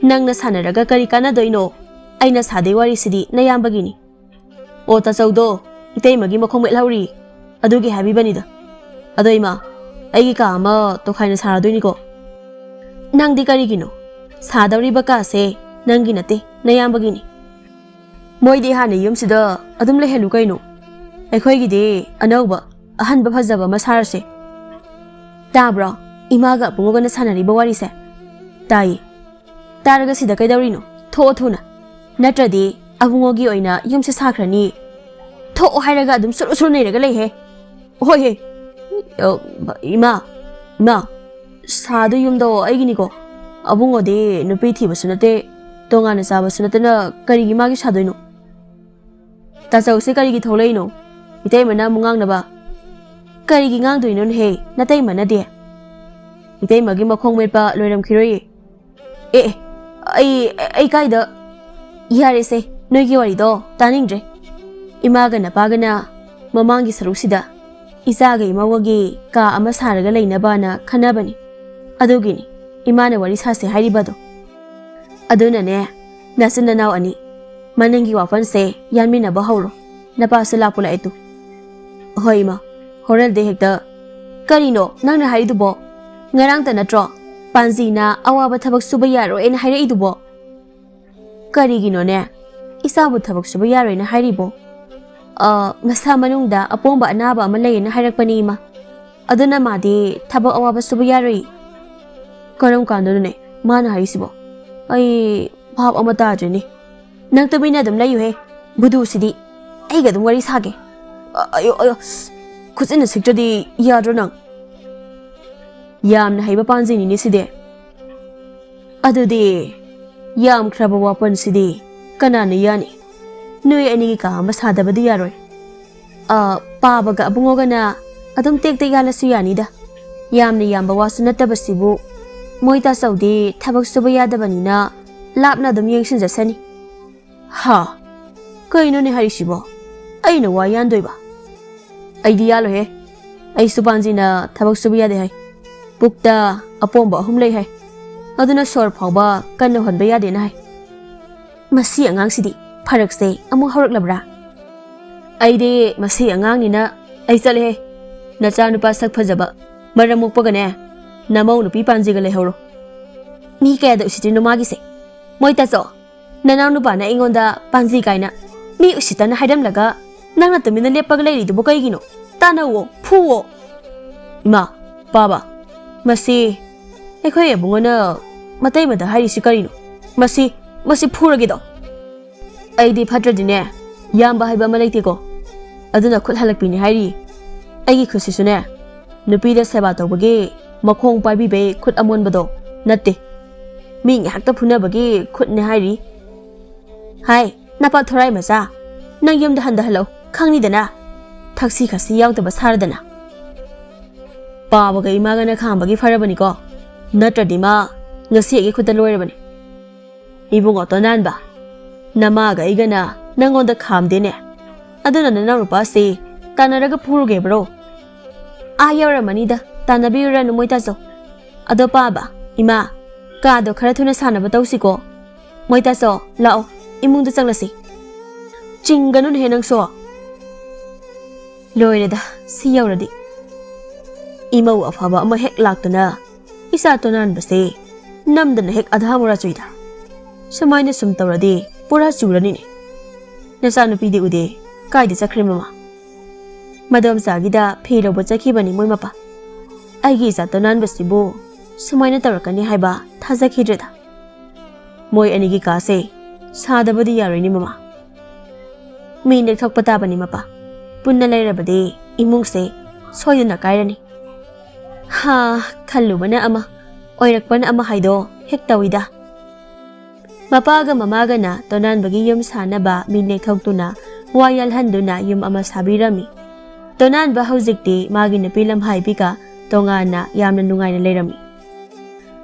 ꯅꯪꯅ ꯁꯥꯟꯅꯔꯒ ꯀꯔꯤ ꯀꯥꯟꯅꯗꯣꯏꯅꯣ? ꯑꯩꯅ ꯁꯥꯗꯣꯏ ꯋꯥꯔꯤꯁꯤꯗꯤ ꯅꯌꯥꯝꯕꯒꯤꯅꯤ"꯫ "ꯑꯣ, ꯇꯥꯆꯧꯗꯣ ꯏꯇꯩꯃꯒꯤ ꯃꯈꯣꯡ ꯃꯦꯠꯍꯧꯔꯤ, ꯑꯗꯨꯒꯤ ꯍꯥꯏꯕꯤꯕꯅꯤꯗ꯫ ꯑꯗꯣ ꯏꯃꯥ, ꯑꯩꯒꯤ ꯀꯥ ꯑꯃ ꯇꯣꯈꯥꯏꯅ ꯁꯥꯔꯗꯣꯏꯅꯤꯀꯣ"꯫ "ꯅꯪꯗꯤ ꯀꯔꯤꯒꯤꯅꯣ? ꯁꯥꯗꯧꯔꯤꯕ ꯀꯥꯁꯦ ꯅꯪꯒꯤ ꯅꯠꯇꯦ, ꯅꯌꯥꯝꯕꯒꯤꯅꯤ꯫ ꯃꯣꯏꯗꯤ ꯍꯥꯟꯅ ꯌꯨꯝꯁꯤꯗ ꯑꯗꯨꯝ ꯂꯩꯍꯜꯂꯨ ꯀꯩꯅꯣ꯫ ꯑꯩꯈꯣꯏꯒꯤꯗꯤ ꯑꯅꯧꯕ, ꯑꯍꯟꯕ ꯐꯖꯕ ꯑꯃ ꯁꯥꯔꯁꯦ꯫ ꯇꯥꯕ꯭ꯔꯣ? ꯏꯃꯥꯒ ꯑꯕꯨꯡꯉꯣꯒꯅ ꯁꯥꯟꯅꯔꯤꯕ ꯋꯥꯔꯤꯁꯦ?" "ꯇꯥꯏꯌꯦ"꯫ "ꯇꯥꯔꯒ ꯁꯤꯗ ꯀꯩꯗꯧꯔꯤꯅꯣ? ꯊꯣꯛꯑꯣ ꯊꯨꯅ"꯫ ꯅꯠꯇ꯭ꯔꯗꯤ ꯑꯕꯨꯡꯉꯣꯒꯤ ꯑꯣꯏꯅ ꯌꯨꯝꯁꯦ ꯁꯥꯈ꯭ꯔꯅꯤ꯫ ꯊꯣꯛꯑꯣ ꯍꯥꯏꯔꯒ ꯑꯗꯨꯝ ꯁꯨꯔꯨ ꯁꯨꯔꯨ ꯅꯩꯔꯒ ꯂꯩꯍꯦ꯫ ꯍꯣꯏꯍꯦ꯫ ꯑ, ꯏꯃꯥ, ꯏꯃꯥ, ꯁꯥꯗꯣꯏ ꯌꯨꯝꯗꯣ ꯑꯩꯒꯤꯅꯤꯀꯣ꯫ ꯑꯕꯨꯡꯉꯣꯗꯤ ꯅꯨꯄꯤ ꯊꯤꯕꯁꯨ ꯅꯠꯇꯦ, ꯇꯣꯉꯥꯟꯅ ꯆꯥꯕꯁꯨ ꯅꯠꯇꯅ ꯀꯔꯤꯒꯤ ꯃꯥꯒꯤ ꯁꯥꯗꯣꯏꯅꯣ? ꯇꯥꯆꯧꯁꯦ ꯀꯔꯤꯒꯤ ꯊꯣꯛꯂꯛꯏꯅꯣ? ꯏꯇꯩꯃꯅ ꯑꯃꯨꯛ ꯉꯥꯡꯅꯕ꯫ ꯀꯔꯤꯒꯤ ꯉꯥꯡꯗꯣꯏꯅꯣꯅꯦꯍꯦ, ꯅꯇꯩꯃꯅꯗꯤ? ꯏꯇꯩꯃꯒꯤ ꯃꯈꯣꯡ ꯃꯦꯠꯄ ꯂꯣꯏꯔꯝꯈꯤꯔꯣꯏꯌꯦ꯫ ꯑꯦ, ꯑꯦ, ꯑꯩ, ꯑꯩ ꯀꯥꯏꯗ? ꯌꯥꯔꯦꯁꯦ, ꯅꯣꯏꯒꯤ ꯋꯥꯔꯤꯗꯣ ꯇꯥꯅꯤꯡꯗ꯭ꯔꯦ꯫ ꯏꯃꯥꯒ ꯅꯄꯥꯒꯅ ꯃꯃꯥꯡꯒꯤ ꯁꯔꯨꯛꯁꯤꯗ ꯏꯆꯥꯒ ꯏꯃꯧꯒꯒꯤ ꯀꯥ ꯑꯃ ꯁꯥꯔꯒ ꯂꯩꯅꯕꯅ ꯈꯟꯅꯕꯅꯤ꯫ ꯑꯗꯨꯒꯤꯅꯤ ꯏꯃꯥꯅ ꯋꯥꯔꯤ ꯁꯥꯁꯦ ꯍꯥꯏꯔꯤꯕꯗꯣ꯫ ꯑꯗꯨꯅꯅꯦ, ꯅꯆꯤꯟ ꯅꯅꯥꯎ ꯑꯅꯤ, ꯃꯅꯤꯡꯒꯤ ꯋꯥꯐꯝꯁꯦ ꯌꯥꯟꯃꯤꯟꯅꯕ ꯍꯧꯔꯣ꯫ ꯅꯄꯥꯁꯨ ꯂꯥꯛꯄ ꯂꯥꯛꯑꯦ ꯇꯨ꯫ ꯍꯣꯏ ꯏꯃꯥ, ꯍꯣꯔꯦꯟꯗꯤ ꯍꯦꯛꯇ꯫ ꯀꯔꯤꯅꯣ ꯅꯪꯅ ꯍꯥꯏꯔꯤꯗꯨꯕꯣ? ꯉꯔꯥꯡꯇ ꯅꯠꯇ꯭ꯔꯣ ꯄꯥꯟꯖꯤꯅ ꯑꯋꯥꯕ ꯊꯕꯛ ꯁꯨꯕ ꯌꯥꯔꯣꯏꯅ ꯍꯥꯏꯔꯛꯏꯗꯨꯕꯣ? ꯀꯔꯤꯒꯤꯅꯣꯅꯦ? ꯏꯆꯥꯕꯨ ꯊꯕꯛ ꯁꯨꯕ ꯌꯥꯔꯣꯏꯅ ꯍꯥꯏꯔꯤꯕꯣ? ꯑ, ꯃꯁꯥ ꯃꯅꯨꯡꯗ ꯑꯄꯣꯝꯕ ꯑꯅꯥꯕ ꯑꯃ ꯂꯩꯌꯦꯅ ꯍꯥꯏꯔꯛꯄꯅꯤ ꯏꯃꯥ꯫ ꯑꯗꯨꯅ ꯃꯥꯗꯤ ꯊꯕꯛ ꯑꯋꯥꯕ ꯁꯨꯕ ꯌꯥꯔꯣꯏ꯫ ꯀꯔꯝ ꯀꯥꯟꯗꯅꯣꯅꯦ ꯃꯥꯅ ꯍꯥꯏꯔꯤꯁꯤꯕꯣ? ꯑꯩ ꯚꯥꯞ ꯑꯃ ꯇꯥꯗ꯭ꯔꯦꯅꯦ꯫ ꯅꯪ ꯇꯨꯃꯤꯟꯅ ꯑꯗꯨꯝ ꯂꯩꯌꯨꯍꯦ, ꯕꯨꯗꯨꯁꯤꯗꯤ꯫ ꯑꯩꯒ ꯑꯗꯨꯝ ꯋꯥꯔꯤ ꯁꯥꯒꯦ꯫ ꯑ-, ꯑꯌꯣ, ꯑꯌꯣ, ꯈꯨꯠꯁꯤꯟꯅ ꯁꯤꯛꯇ꯭ꯔꯗꯤ ꯌꯥꯗ꯭ꯔꯣ ꯅꯪ? ꯌꯥꯝꯅ ꯍꯩꯕ ꯄꯥꯟꯖꯤꯅꯤꯅꯦ ꯁꯤꯗꯤ꯫ ꯑꯗꯨꯗꯤ ꯌꯥꯝꯈ꯭ꯔꯕ ꯋꯥꯄꯟꯁꯤꯗꯤ ꯀꯅꯥꯅ ꯌꯥꯅꯤ? ꯅꯣꯏ ꯑꯅꯤꯒꯤ ꯀꯥ ꯑꯃ ꯁꯥꯗꯕꯗꯤ ꯌꯥꯔꯣꯏ꯫ ꯑ, ꯄꯥꯕꯒ ꯑꯕꯨꯡꯉꯣꯒꯅ ꯑꯗꯨꯝ ꯇꯦꯛ ꯇꯦꯛ ꯌꯥꯜꯂꯁꯨ ꯌꯥꯅꯤꯗ꯫ ꯌꯥꯝꯅ ꯌꯥꯝꯕ ꯋꯥꯁꯨ ꯅꯠꯇꯕꯁꯤꯕꯨ꯫ ꯃꯣꯏ ꯇꯥꯆꯧꯗꯤ ꯊꯕꯛ ꯁꯨꯕ ꯌꯥꯗꯕꯅꯤꯅ ꯂꯥꯞꯅ ꯑꯗꯨꯝ ꯌꯦꯡꯁꯤꯟꯖꯁꯅꯤ꯫ ꯍꯥ? ꯀꯩꯅꯣꯅꯦ ꯍꯥꯏꯔꯤꯁꯤꯕꯣ? ꯑꯩꯅ ꯋꯥ ꯌꯥꯟꯗꯣꯏꯕ? ꯑꯩꯗꯤ ꯌꯥꯜꯂꯣꯏꯍꯦ꯫ ꯑꯩꯁꯨ ꯄꯥꯟꯖꯤꯅ ꯊꯕꯛ ꯁꯨꯕ ꯌꯥꯗꯦ ꯍꯥꯏ꯫ ꯄꯨꯛꯇ ꯑꯄꯣꯝꯕ ꯑꯍꯨꯝ ꯂꯩ ꯍꯥꯏ꯫ ꯑꯗꯨꯅ ꯁꯣꯔ ꯐꯥꯎꯕ ꯀꯟꯅ ꯍꯣꯟꯕ ꯌꯥꯗꯦꯅ ꯍꯥꯏ꯫ ꯃꯁꯤ ꯑꯉꯥꯡꯁꯤꯗꯤ ꯐꯔꯛꯁꯦ ꯑꯃꯨꯛ ꯍꯧꯔꯛꯂꯕ꯭ꯔꯥ? ꯑꯩꯗꯤ ꯃꯁꯤ ꯑꯉꯥꯡꯅꯤꯅ ꯑꯩ ꯆꯠꯂꯦꯍꯦ꯫ ꯅꯆꯥꯅꯨꯄꯥ ꯁꯛ ꯐꯖꯕ ꯃꯔꯝ ꯃꯣꯛꯄꯒꯅꯦ, ꯅꯃꯧ ꯅꯨꯄꯤ ꯄꯥꯟꯖꯤꯒ ꯂꯩꯍꯧꯔꯣ꯫ ꯃꯤ ꯀꯌꯥꯗ ꯎꯁꯤꯠꯇ꯭ꯔꯤꯅꯣ ꯃꯥꯒꯤꯁꯦ? ꯃꯣꯏ ꯇꯥꯆꯧ, ꯅꯅꯥꯎ ꯅꯨꯄꯥꯅ ꯑꯩꯉꯣꯟꯗ ꯄꯥꯟꯖꯤ ꯀꯥꯏꯅ ꯃꯤ ꯎꯁꯤꯠꯇꯅ ꯍꯥꯏꯔꯝꯂꯒ ꯅꯪꯅ ꯇꯨꯃꯤꯟꯅ ꯂꯦꯞꯄꯒ ꯂꯩꯔꯤꯗꯨꯕꯨ ꯀꯩꯒꯤꯅꯣ? ꯇꯥꯟꯅꯧꯋꯣ, ꯐꯨꯋꯣ꯫ ꯏꯃꯥ, ꯄꯥꯕ, ꯃꯁꯤ ꯑꯩꯈꯣꯏ ꯑꯕꯨꯡꯉꯣꯅ ꯃꯇꯩꯃꯗ ꯍꯥꯏꯔꯤꯁꯤ ꯀꯔꯤꯅꯣ? ꯃꯁꯤ, ꯃꯁꯤ ꯐꯨꯔꯒꯦꯗꯣ꯫ ꯑꯩꯗꯤ ꯐꯠꯇ꯭ꯔꯗꯤꯅꯦ, ꯌꯥꯝꯕ ꯍꯥꯏꯕ ꯑꯃ ꯂꯩꯇꯦꯀꯣ꯫ ꯑꯗꯨꯅ ꯈꯨꯠ ꯍꯜꯂꯛꯄꯤꯅꯤ ꯍꯥꯏꯔꯤ꯫ ꯑꯩꯒꯤ ꯈꯨꯠꯁꯤꯁꯨꯅꯦ, ꯅꯨꯄꯤꯗ ꯁꯦꯕꯥ ꯇꯧꯕꯒꯤ ꯃꯈꯣꯡ ꯄꯥꯏꯕꯤꯕꯩ ꯈꯨꯠ ꯑꯃꯣꯟꯕꯗꯣ ꯅꯠꯇꯦ꯫ ꯃꯤ ꯉꯥꯏꯍꯥꯛꯇ ꯐꯨꯅꯕꯒꯤ ꯈꯨꯠꯅꯦ ꯍꯥꯏꯔꯤ꯫ ꯍꯥꯏ, ꯅꯄꯥ ꯊꯣꯔꯥꯏ ꯃꯆꯥ, ꯅꯪ ꯌꯨꯝꯗ ꯍꯟꯊꯍꯜꯂꯛꯎ, ꯈꯪꯅꯤꯗꯅ꯫ ꯊꯛꯁꯤ ꯈꯥꯁꯤ ꯌꯥꯎꯗꯕ ꯁꯥꯔꯗꯅ꯫ ꯄꯥꯕꯒ ꯏꯃꯥꯒꯅ ꯈꯥꯝꯕꯒꯤ ꯐꯔꯕꯅꯤꯀꯣ, ꯅꯠꯇ꯭ꯔꯗꯤ ꯃꯥ ꯉꯁꯤ ꯑꯩꯒꯤ ꯈꯨꯠꯇ ꯂꯣꯏꯔꯕꯅꯤ꯫ ꯏꯕꯨꯡꯉꯣ ꯇꯣꯅꯥꯟꯕ, ꯅꯃꯥꯒ ꯑꯩꯒꯅ ꯅꯪꯉꯣꯟꯗ ꯈꯥꯝꯗꯦꯅꯦ꯫ ꯑꯗꯨꯅ ꯅꯅꯥꯎ ꯅꯨꯄꯥꯁꯤ ꯇꯥꯟꯅꯔꯒ ꯐꯨꯔꯨꯒꯦꯕ꯭ꯔꯣ? ꯑꯥ ꯌꯧꯔꯝꯃꯅꯤꯗ, ꯇꯥꯟꯅꯕꯤꯔꯨꯔꯅꯨ ꯃꯣꯏ ꯇꯥꯆꯧ꯫ ꯑꯗꯣ ꯄꯥꯕ, ꯏꯃꯥ, ꯀꯥꯗꯣ ꯈꯔ ꯊꯨꯅ ꯁꯥꯟꯅꯕ ꯇꯧꯁꯤꯀꯣ꯫ ꯃꯣꯏ ꯇꯥꯆꯧ, ꯂꯥꯛꯑꯣ, ꯏꯃꯨꯡꯗ ꯆꯪꯂꯁꯤ꯫ ꯆꯤꯡꯒꯅꯨꯅꯦꯍꯦ ꯅꯪꯁꯨ꯫ ꯂꯣꯏꯔꯦꯗ, ꯁꯤ ꯌꯧꯔꯗꯤ꯫ ꯏꯃꯧ ꯑꯐꯕ ꯑꯃ ꯍꯦꯛ ꯂꯥꯛꯇꯅ ꯏꯆꯥ ꯇꯣꯅꯥꯟꯕꯁꯦ ꯅꯝꯗꯅ ꯍꯦꯛ ꯑꯙꯥ ꯃꯣꯔꯥ ꯆꯨꯏꯗ꯫ ꯁꯨꯃꯥꯏꯅ ꯁꯨꯝ ꯇꯧꯔꯗꯤ ꯄꯨꯔꯥ ꯆꯨꯔꯅꯤꯅꯦ꯫ ꯅꯆꯥꯅꯨꯄꯤꯗꯤ ꯎꯗꯦ, ꯀꯥꯏꯗ ꯆꯠꯈ꯭ꯔꯦ ꯃꯃꯥ? ꯃꯗꯣꯝꯆꯥꯒꯤꯗ ꯐꯤ ꯂꯧꯕ ꯆꯠꯈꯤꯕꯅꯤ ꯃꯣꯏ ꯃꯄꯥ꯫ ꯑꯩꯒꯤ ꯏꯆꯥ ꯇꯣꯅꯥꯟꯕꯁꯤꯕꯨ ꯁꯨꯃꯥꯏꯅ ꯇꯧꯔꯛꯀꯅꯤ ꯍꯥꯏꯕ ꯊꯥꯖꯈꯤꯗ꯭ꯔꯦꯗ꯫ ꯃꯣꯏ ꯑꯅꯤꯒꯤ ꯀꯥꯁꯦ ꯁꯥꯗꯕꯗꯤ ꯌꯥꯔꯣꯏꯅꯦ ꯃꯃꯥ꯫ ꯃꯤ ꯅꯦꯛꯊꯣꯛꯄ ꯇꯥꯕꯅꯤ ꯃꯄꯥ꯫ ꯄꯨꯟꯅ ꯂꯩꯔꯕꯗꯤ ꯏꯃꯨꯡꯁꯦ ꯁꯣꯏꯗꯅ ꯀꯥꯏꯔꯅꯤ꯫ ꯍꯥ, ꯈꯜꯂꯨꯕꯅ ꯑꯃ, ꯑꯣꯏꯔꯛꯄꯅ ꯑꯃ ꯍꯥꯏꯗꯣ ꯍꯦꯛ ꯇꯧꯏꯗ꯫ ꯃꯄꯥꯒ ꯃꯃꯥꯒꯅ ꯇꯣꯅꯥꯟꯕꯒꯤ ꯌꯨꯝ ꯁꯥꯅꯕ ꯃꯤ ꯅꯦꯛꯊꯣꯛꯇꯨꯅ ꯋꯥ ꯌꯥꯜꯍꯟꯗꯨꯅ ꯌꯨꯝ ꯑꯃ ꯁꯥꯕꯤꯔꯝꯃꯤ꯫ ꯇꯣꯅꯥꯟꯕ ꯍꯧꯖꯤꯛꯇꯤ ꯃꯥꯒꯤ ꯅꯨꯄꯤ ꯂꯝꯍꯥꯏꯕꯤꯒ ꯇꯣꯉꯥꯟꯅ ꯌꯥꯝꯅ ꯅꯨꯡꯉꯥꯏꯅ ꯂꯩꯔꯝꯃꯤ꯫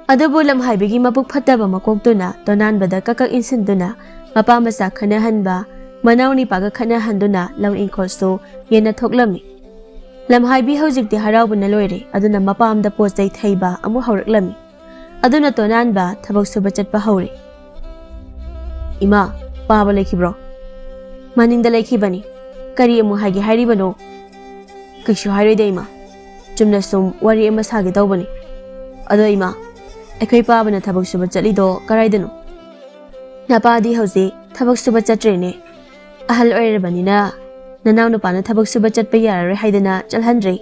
ꯑꯗꯨꯕꯨ ꯂꯝꯍꯥꯏꯕꯤꯒꯤ ꯃꯕꯨꯛ ꯐꯠꯇꯕ ꯃꯀꯣꯛꯇꯨꯅ ꯇꯣꯅꯥꯟꯕꯗ ꯀꯛ ꯀꯛ ꯏꯟꯁꯤꯟꯗꯨꯅ ꯃꯄꯥ ꯃꯆꯥ ꯈꯠꯅꯍꯟꯕ, ꯃꯅꯥꯎ ꯅꯤꯄꯥꯒ ꯈꯠꯅꯍꯟꯗꯨꯅ ꯂꯧ ꯏꯪꯈꯣꯜꯁꯨ ꯌꯦꯟꯅ ꯊꯣꯛꯂꯝꯃꯤ꯫ ꯂꯝꯍꯥꯏꯕꯤ ꯍꯧꯖꯤꯛꯇꯤ ꯍꯔꯥꯎꯕꯅ ꯂꯣꯏꯔꯦ, ꯑꯗꯨꯅ ꯃꯄꯥꯝꯗ ꯄꯣꯠ ꯆꯩ ꯊꯩꯕ ꯑꯃꯨꯛ ꯍꯧꯔꯛꯂꯝꯃꯤ꯫ ꯑꯗꯨꯅ ꯇꯣꯅꯥꯟꯕ ꯊꯕꯛ ꯁꯨꯕ ꯆꯠꯄ ꯍꯧꯔꯦ꯫ "ꯏꯃꯥ, ꯄꯥꯕ ꯂꯩꯈꯤꯕ꯭ꯔꯣ?" "ꯃꯅꯤꯡꯗ ꯂꯩꯈꯤꯕꯅꯤ꯫ ꯀꯔꯤ ꯑꯃꯨꯛ ꯍꯥꯏꯒꯦ ꯍꯥꯏꯔꯤꯕꯅꯣ?" "ꯀꯩꯁꯨ ꯍꯥꯏꯔꯣꯏꯗ ꯏꯃꯥ, ꯆꯨꯝꯅ ꯁꯨꯝ ꯋꯥꯔꯤ ꯑꯃ ꯁꯥꯒꯦ ꯇꯧꯕꯅꯤ꯫ ꯑꯗꯣ ꯏꯃꯥ, ꯑꯩꯈꯣꯏ ꯄꯥꯕꯅ ꯊꯕꯛ ꯁꯨꯕ ꯆꯠꯂꯤꯗꯣ ꯀꯗꯥꯏꯗꯅꯣ?" "ꯅꯄꯥꯗꯤ ꯍꯧꯖꯤꯛ ꯊꯕꯛ ꯁꯨꯕ ꯆꯠꯇ꯭ꯔꯦꯅꯦ꯫ ꯑꯍꯜ ꯑꯣꯏꯔꯕꯅꯤꯅ ꯅꯅꯥꯎ ꯅꯨꯄꯥꯅ ꯊꯕꯛ ꯁꯨꯕ ꯆꯠꯄ ꯌꯥꯔꯔꯣꯏ ꯍꯥꯏꯗꯅ ꯆꯠꯍꯟꯗ꯭ꯔꯦ꯫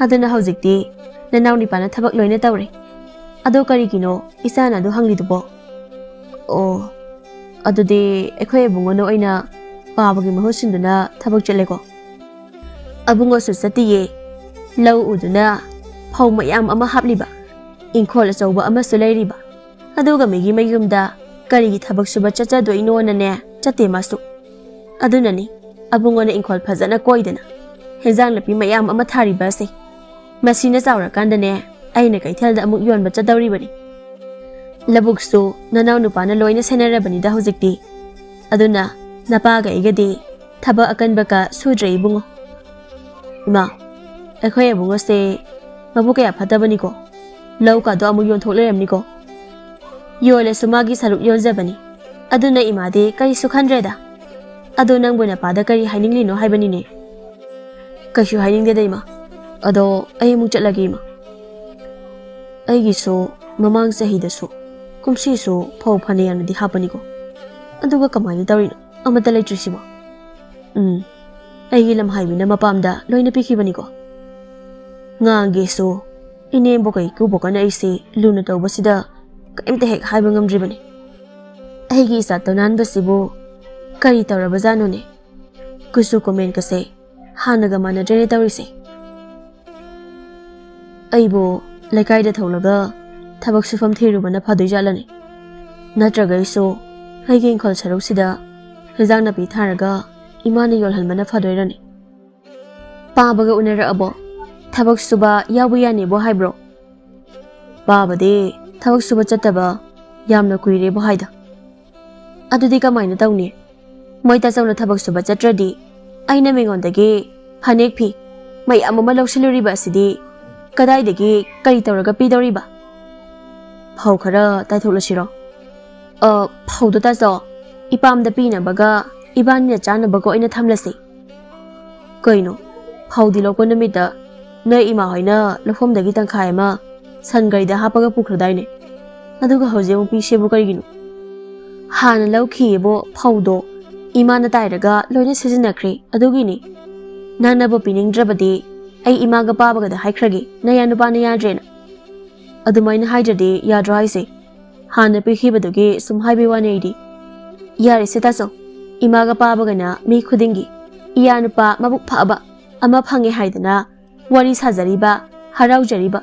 ꯑꯗꯨꯅ ꯍꯧꯖꯤꯛꯇꯤ ꯅꯅꯥꯎ ꯅꯨꯄꯥꯅ ꯊꯕꯛ ꯂꯣꯏꯅ ꯇꯧꯔꯦ꯫ ꯑꯗꯣ ꯀꯔꯤꯒꯤꯅꯣ ꯏꯆꯥꯅ ꯑꯗꯨ ꯍꯪꯂꯤꯗꯨꯕꯣ?" "ꯑꯣ, ꯑꯗꯨꯗꯤ ꯑꯩꯈꯣꯏ ꯑꯕꯨꯡꯉꯣꯅ ꯑꯣꯏꯅ ꯄꯥꯕꯒꯤ ꯃꯍꯨꯠ ꯁꯤꯟꯗꯨꯅ ꯊꯕꯛ ꯆꯠꯂꯦꯀꯣ? ꯑꯕꯨꯡꯉꯣꯁꯨ ꯆꯠꯇꯤꯌꯦ꯫ ꯂꯧ ꯎꯗꯨꯅ ꯐꯧ ꯃꯌꯥꯝ ꯑꯃ ꯍꯥꯞꯂꯤꯕ, ꯏꯪꯈꯣꯜ ꯑꯆꯧꯕ ꯑꯃꯁꯨ ꯂꯩꯔꯤꯕ, ꯑꯗꯨꯒ ꯃꯤꯒꯤ ꯃꯌꯨꯝꯗ ꯀꯔꯤꯒꯤ ꯊꯕꯛ ꯁꯨꯕ ꯆꯠꯆꯗꯣꯏꯅꯣꯅꯅꯦ ꯆꯠꯇꯦ ꯃꯥꯁꯨ꯫ ꯑꯗꯨꯅꯅꯤ ꯑꯕꯨꯡꯉꯣꯅ ꯏꯪꯈꯣꯜ ꯐꯖꯅ ꯀꯣꯏꯗꯅ ꯍꯦꯟꯖꯥꯡ ꯅꯥꯄꯤ ꯃꯌꯥꯝ ꯑꯃ ꯊꯥꯔꯤꯕ ꯑꯁꯦ꯫ ꯃꯁꯤꯅ ꯆꯥꯎꯔꯀꯥꯟꯗꯅꯦ ꯑꯩꯅ ꯀꯩꯊꯦꯜꯗ ꯑꯃꯨꯛ ꯌꯣꯟꯕ ꯆꯠꯇꯧꯔꯤꯕꯅꯤ꯫ ꯂꯧꯕꯨꯛꯁꯨ ꯅꯅꯥꯎ ꯅꯨꯄꯥꯅ ꯂꯣꯏꯅ ꯁꯦꯟꯅꯔꯕꯅꯤꯗ ꯍꯧꯖꯤꯛꯇꯤ꯫ ꯑꯗꯨꯅ ꯅꯄꯥꯒ ꯑꯩꯒꯗꯤ ꯊꯕꯛ ꯑꯀꯟꯕꯀ ꯁꯨꯗ꯭ꯔꯦ ꯏꯕꯨꯡꯉꯣ꯫ ꯏꯃꯥ, ꯑꯩꯈꯣꯏ ꯑꯕꯨꯡꯉꯣꯁꯦ ꯃꯕꯨꯛ ꯀꯌꯥ ꯐꯠꯇꯕꯅꯤꯀꯣ꯫ ꯂꯧ ꯀꯥꯗꯣ ꯑꯃꯨꯛ ꯌꯣꯟꯊꯣꯛ ꯂꯩꯔꯝꯅꯤꯀꯣ꯫ ꯌꯣꯜꯂꯁꯨ ꯃꯥꯒꯤ ꯁꯔꯨꯛ ꯌꯣꯟꯖꯕꯅꯤ꯫ ꯑꯗꯨꯅ ꯏꯃꯥꯗꯤ ꯀꯔꯤꯁꯨ ꯈꯟꯗ꯭ꯔꯦꯗ꯫ ꯑꯗꯣ ꯅꯪꯕꯨ ꯅꯄꯥꯗ ꯀꯔꯤ ꯍꯥꯏꯅꯤꯡꯂꯤꯅꯣ ꯍꯥꯏꯕꯅꯤꯅꯦ? ꯀꯩꯁꯨ ꯍꯥꯏꯅꯤꯡꯗꯦꯗ ꯏꯃꯥ꯫ ꯑꯗꯣ ꯑꯩ ꯑꯃꯨꯛ ꯆꯠꯂꯒꯦ ꯏꯃꯥ꯫ ꯑꯩꯒꯤꯁꯨ ꯃꯃꯥꯡ ꯆꯍꯤꯗꯁꯨ ꯀꯨꯝꯁꯤꯁꯨ ꯐꯧ ꯐꯅ ꯌꯥꯝꯅꯗꯤ ꯍꯥꯞꯄꯅꯤꯀꯣ꯫ ꯑꯗꯨꯒ ꯀꯃꯥꯏꯅ ꯇꯧꯔꯤꯅꯣ? ꯑꯃꯠꯇ ꯂꯩꯇ꯭ꯔꯤꯁꯤꯕꯣ? ꯎꯝ, ꯑꯩꯒꯤ ꯂꯝꯍꯥꯏꯕꯤꯅ ꯃꯄꯥꯝꯗ ꯂꯣꯏꯅ ꯄꯤꯈꯤꯕꯅꯤꯀꯣ꯫ ꯉꯥꯡꯒꯦꯁꯨ ꯏꯅꯦꯝꯕꯣꯛꯀ ꯏꯀꯨꯕꯣꯛꯀꯅ ꯑꯩꯁꯦ ꯂꯨꯅ ꯇꯧꯕꯁꯤꯗ ꯀꯔꯤꯝꯇ ꯍꯦꯛ ꯍꯥꯏꯕ ꯉꯝꯗ꯭ꯔꯤꯕꯅꯤ꯫ ꯑꯩꯒꯤ ꯏꯆꯥ ꯇꯣꯅꯥꯟꯕꯁꯤꯕꯨ ꯀꯔꯤ ꯇꯧꯔꯕꯖꯥꯠꯅꯣꯅꯦ? ꯀꯨꯆꯨ ꯀꯨꯃꯦꯟꯒꯁꯦ ꯍꯥꯟꯅꯒ ꯃꯥꯟꯅꯗ꯭ꯔꯦꯅꯦ ꯇꯧꯔꯤꯁꯦ꯫ ꯑꯩꯕꯨ ꯂꯩꯀꯥꯏꯗ ꯊꯣꯛꯂꯒ ꯊꯕꯛ ꯁꯨꯐꯝ ꯊꯤꯔꯨꯕꯅ ꯐꯗꯣꯏꯖꯥꯠꯂꯅꯦ? ꯅꯠꯇ꯭ꯔꯒ ꯑꯩꯁꯨ ꯑꯩꯒꯤ ꯏꯪꯈꯣꯜ ꯁꯔꯨꯛꯁꯤꯗ ꯍꯦꯟꯖꯥꯡ ꯅꯥꯄꯤ ꯊꯥꯔꯒ ꯏꯃꯥꯅ ꯌꯣꯜꯍꯟꯕꯅ ꯐꯗꯣꯏꯔꯅꯦ? ꯄꯥꯕꯒ ꯎꯅꯔꯛꯑꯕꯣ? ꯊꯕꯛ ꯁꯨꯕ ꯌꯥꯎꯕ ꯌꯥꯅꯤꯕꯣ ꯍꯥꯏꯕ꯭ꯔꯣ? ꯄꯥꯕꯗꯤ ꯊꯕꯛ ꯁꯨꯕ ꯆꯠꯇꯕ ꯌꯥꯝꯅ ꯀꯨꯏꯔꯦꯕꯨ ꯍꯥꯏꯗ꯫ ꯑꯗꯨꯗꯤ ꯀꯃꯥꯏꯅ ꯇꯧꯅꯤ? ꯃꯣꯏ ꯇꯥꯆꯧꯅ ꯊꯕꯛ ꯁꯨꯕ ꯆꯠꯇ꯭ꯔꯗꯤ ꯑꯩꯅ ꯃꯤꯉꯣꯟꯗꯒꯤ ꯐꯅꯦꯛ ꯐꯤ ꯃꯌꯥꯝ ꯑꯃ ꯂꯧꯁꯤꯜꯂꯨꯔꯤꯕ ꯑꯁꯤꯗꯤ ꯀꯗꯥꯏꯗꯒꯤ ꯀꯔꯤ ꯇꯧꯔꯒ ꯄꯤꯗꯧꯔꯤꯕ? ꯐꯧ ꯈꯔ ꯇꯥꯏꯊꯣꯛꯂꯁꯤꯔꯣ? ꯑ, ꯐꯧꯗꯣ ꯇꯥꯆꯧ, ꯏꯄꯥꯝꯗ ꯄꯤꯅꯕꯒ ꯏꯕꯥꯅꯤꯅ ꯆꯥꯅꯕꯒ ꯑꯣꯏꯅ ꯊꯝꯂꯁꯤ꯫ ꯀꯩꯅꯣ, ꯐꯧꯗꯤ ꯂꯣꯛꯄ ꯅꯨꯃꯤꯠꯇ ꯅꯣꯏ ꯏꯃꯥ ꯍꯣꯏꯅ ꯂꯧꯐꯝꯗꯒꯤ ꯇꯪꯈꯥꯏ ꯑꯃ ꯁꯟ ꯒꯥꯔꯤꯗ ꯍꯥꯞꯄꯒ ꯄꯨꯈ꯭ꯔꯗꯥꯏꯅꯦ? ꯑꯗꯨꯒ ꯍꯧꯖꯤꯛ ꯑꯃꯨꯛ ꯄꯤꯁꯦꯕꯨ ꯀꯔꯤꯒꯤꯅꯣ? ꯍꯥꯟꯅ ꯂꯧꯈꯤꯌꯦꯕꯣ ꯐꯧꯗꯣ, ꯏꯃꯥꯅ ꯇꯥꯏꯔꯒ ꯂꯣꯏꯅ ꯁꯤꯖꯤꯟꯅꯈ꯭ꯔꯦ, ꯑꯗꯨꯒꯤꯅꯤ꯫ ꯅꯪꯅꯕꯨ ꯄꯤꯅꯤꯡꯗ꯭ꯔꯕꯗꯤ ꯑꯩ ꯏꯃꯥꯒ ꯄꯥꯕꯒꯗ ꯍꯥꯏꯈ꯭ꯔꯒꯦ, ꯅꯌꯥ ꯅꯨꯄꯥꯅ ꯌꯥꯗ꯭ꯔꯦꯅ꯫ ꯑꯗꯨꯃꯥꯏꯅ ꯍꯥꯏꯗ꯭ꯔꯗꯤ ꯌꯥꯗ꯭ꯔꯣ ꯍꯥꯏꯁꯦ? ꯍꯥꯟꯅ ꯄꯤꯈꯤꯕꯗꯨꯒꯤ ꯁꯨꯝ ꯍꯥꯏꯕꯩ ꯋꯥꯅꯦ ꯑꯩꯗꯤ꯫ ꯌꯥꯔꯦꯁꯦ ꯇꯥꯆꯧ, ꯏꯃꯥꯒ ꯄꯥꯕꯒꯅ ꯃꯤ ꯈꯨꯗꯤꯡꯒꯤ ꯏꯌꯥ ꯅꯨꯄꯥ ꯃꯕꯨꯛ ꯐꯕ ꯑꯃ ꯐꯪꯉꯦ ꯍꯥꯏꯗꯅ ꯋꯥꯔꯤ ꯁꯥꯖꯔꯤꯕ, ꯍꯔꯥꯎꯖꯔꯤꯕ꯫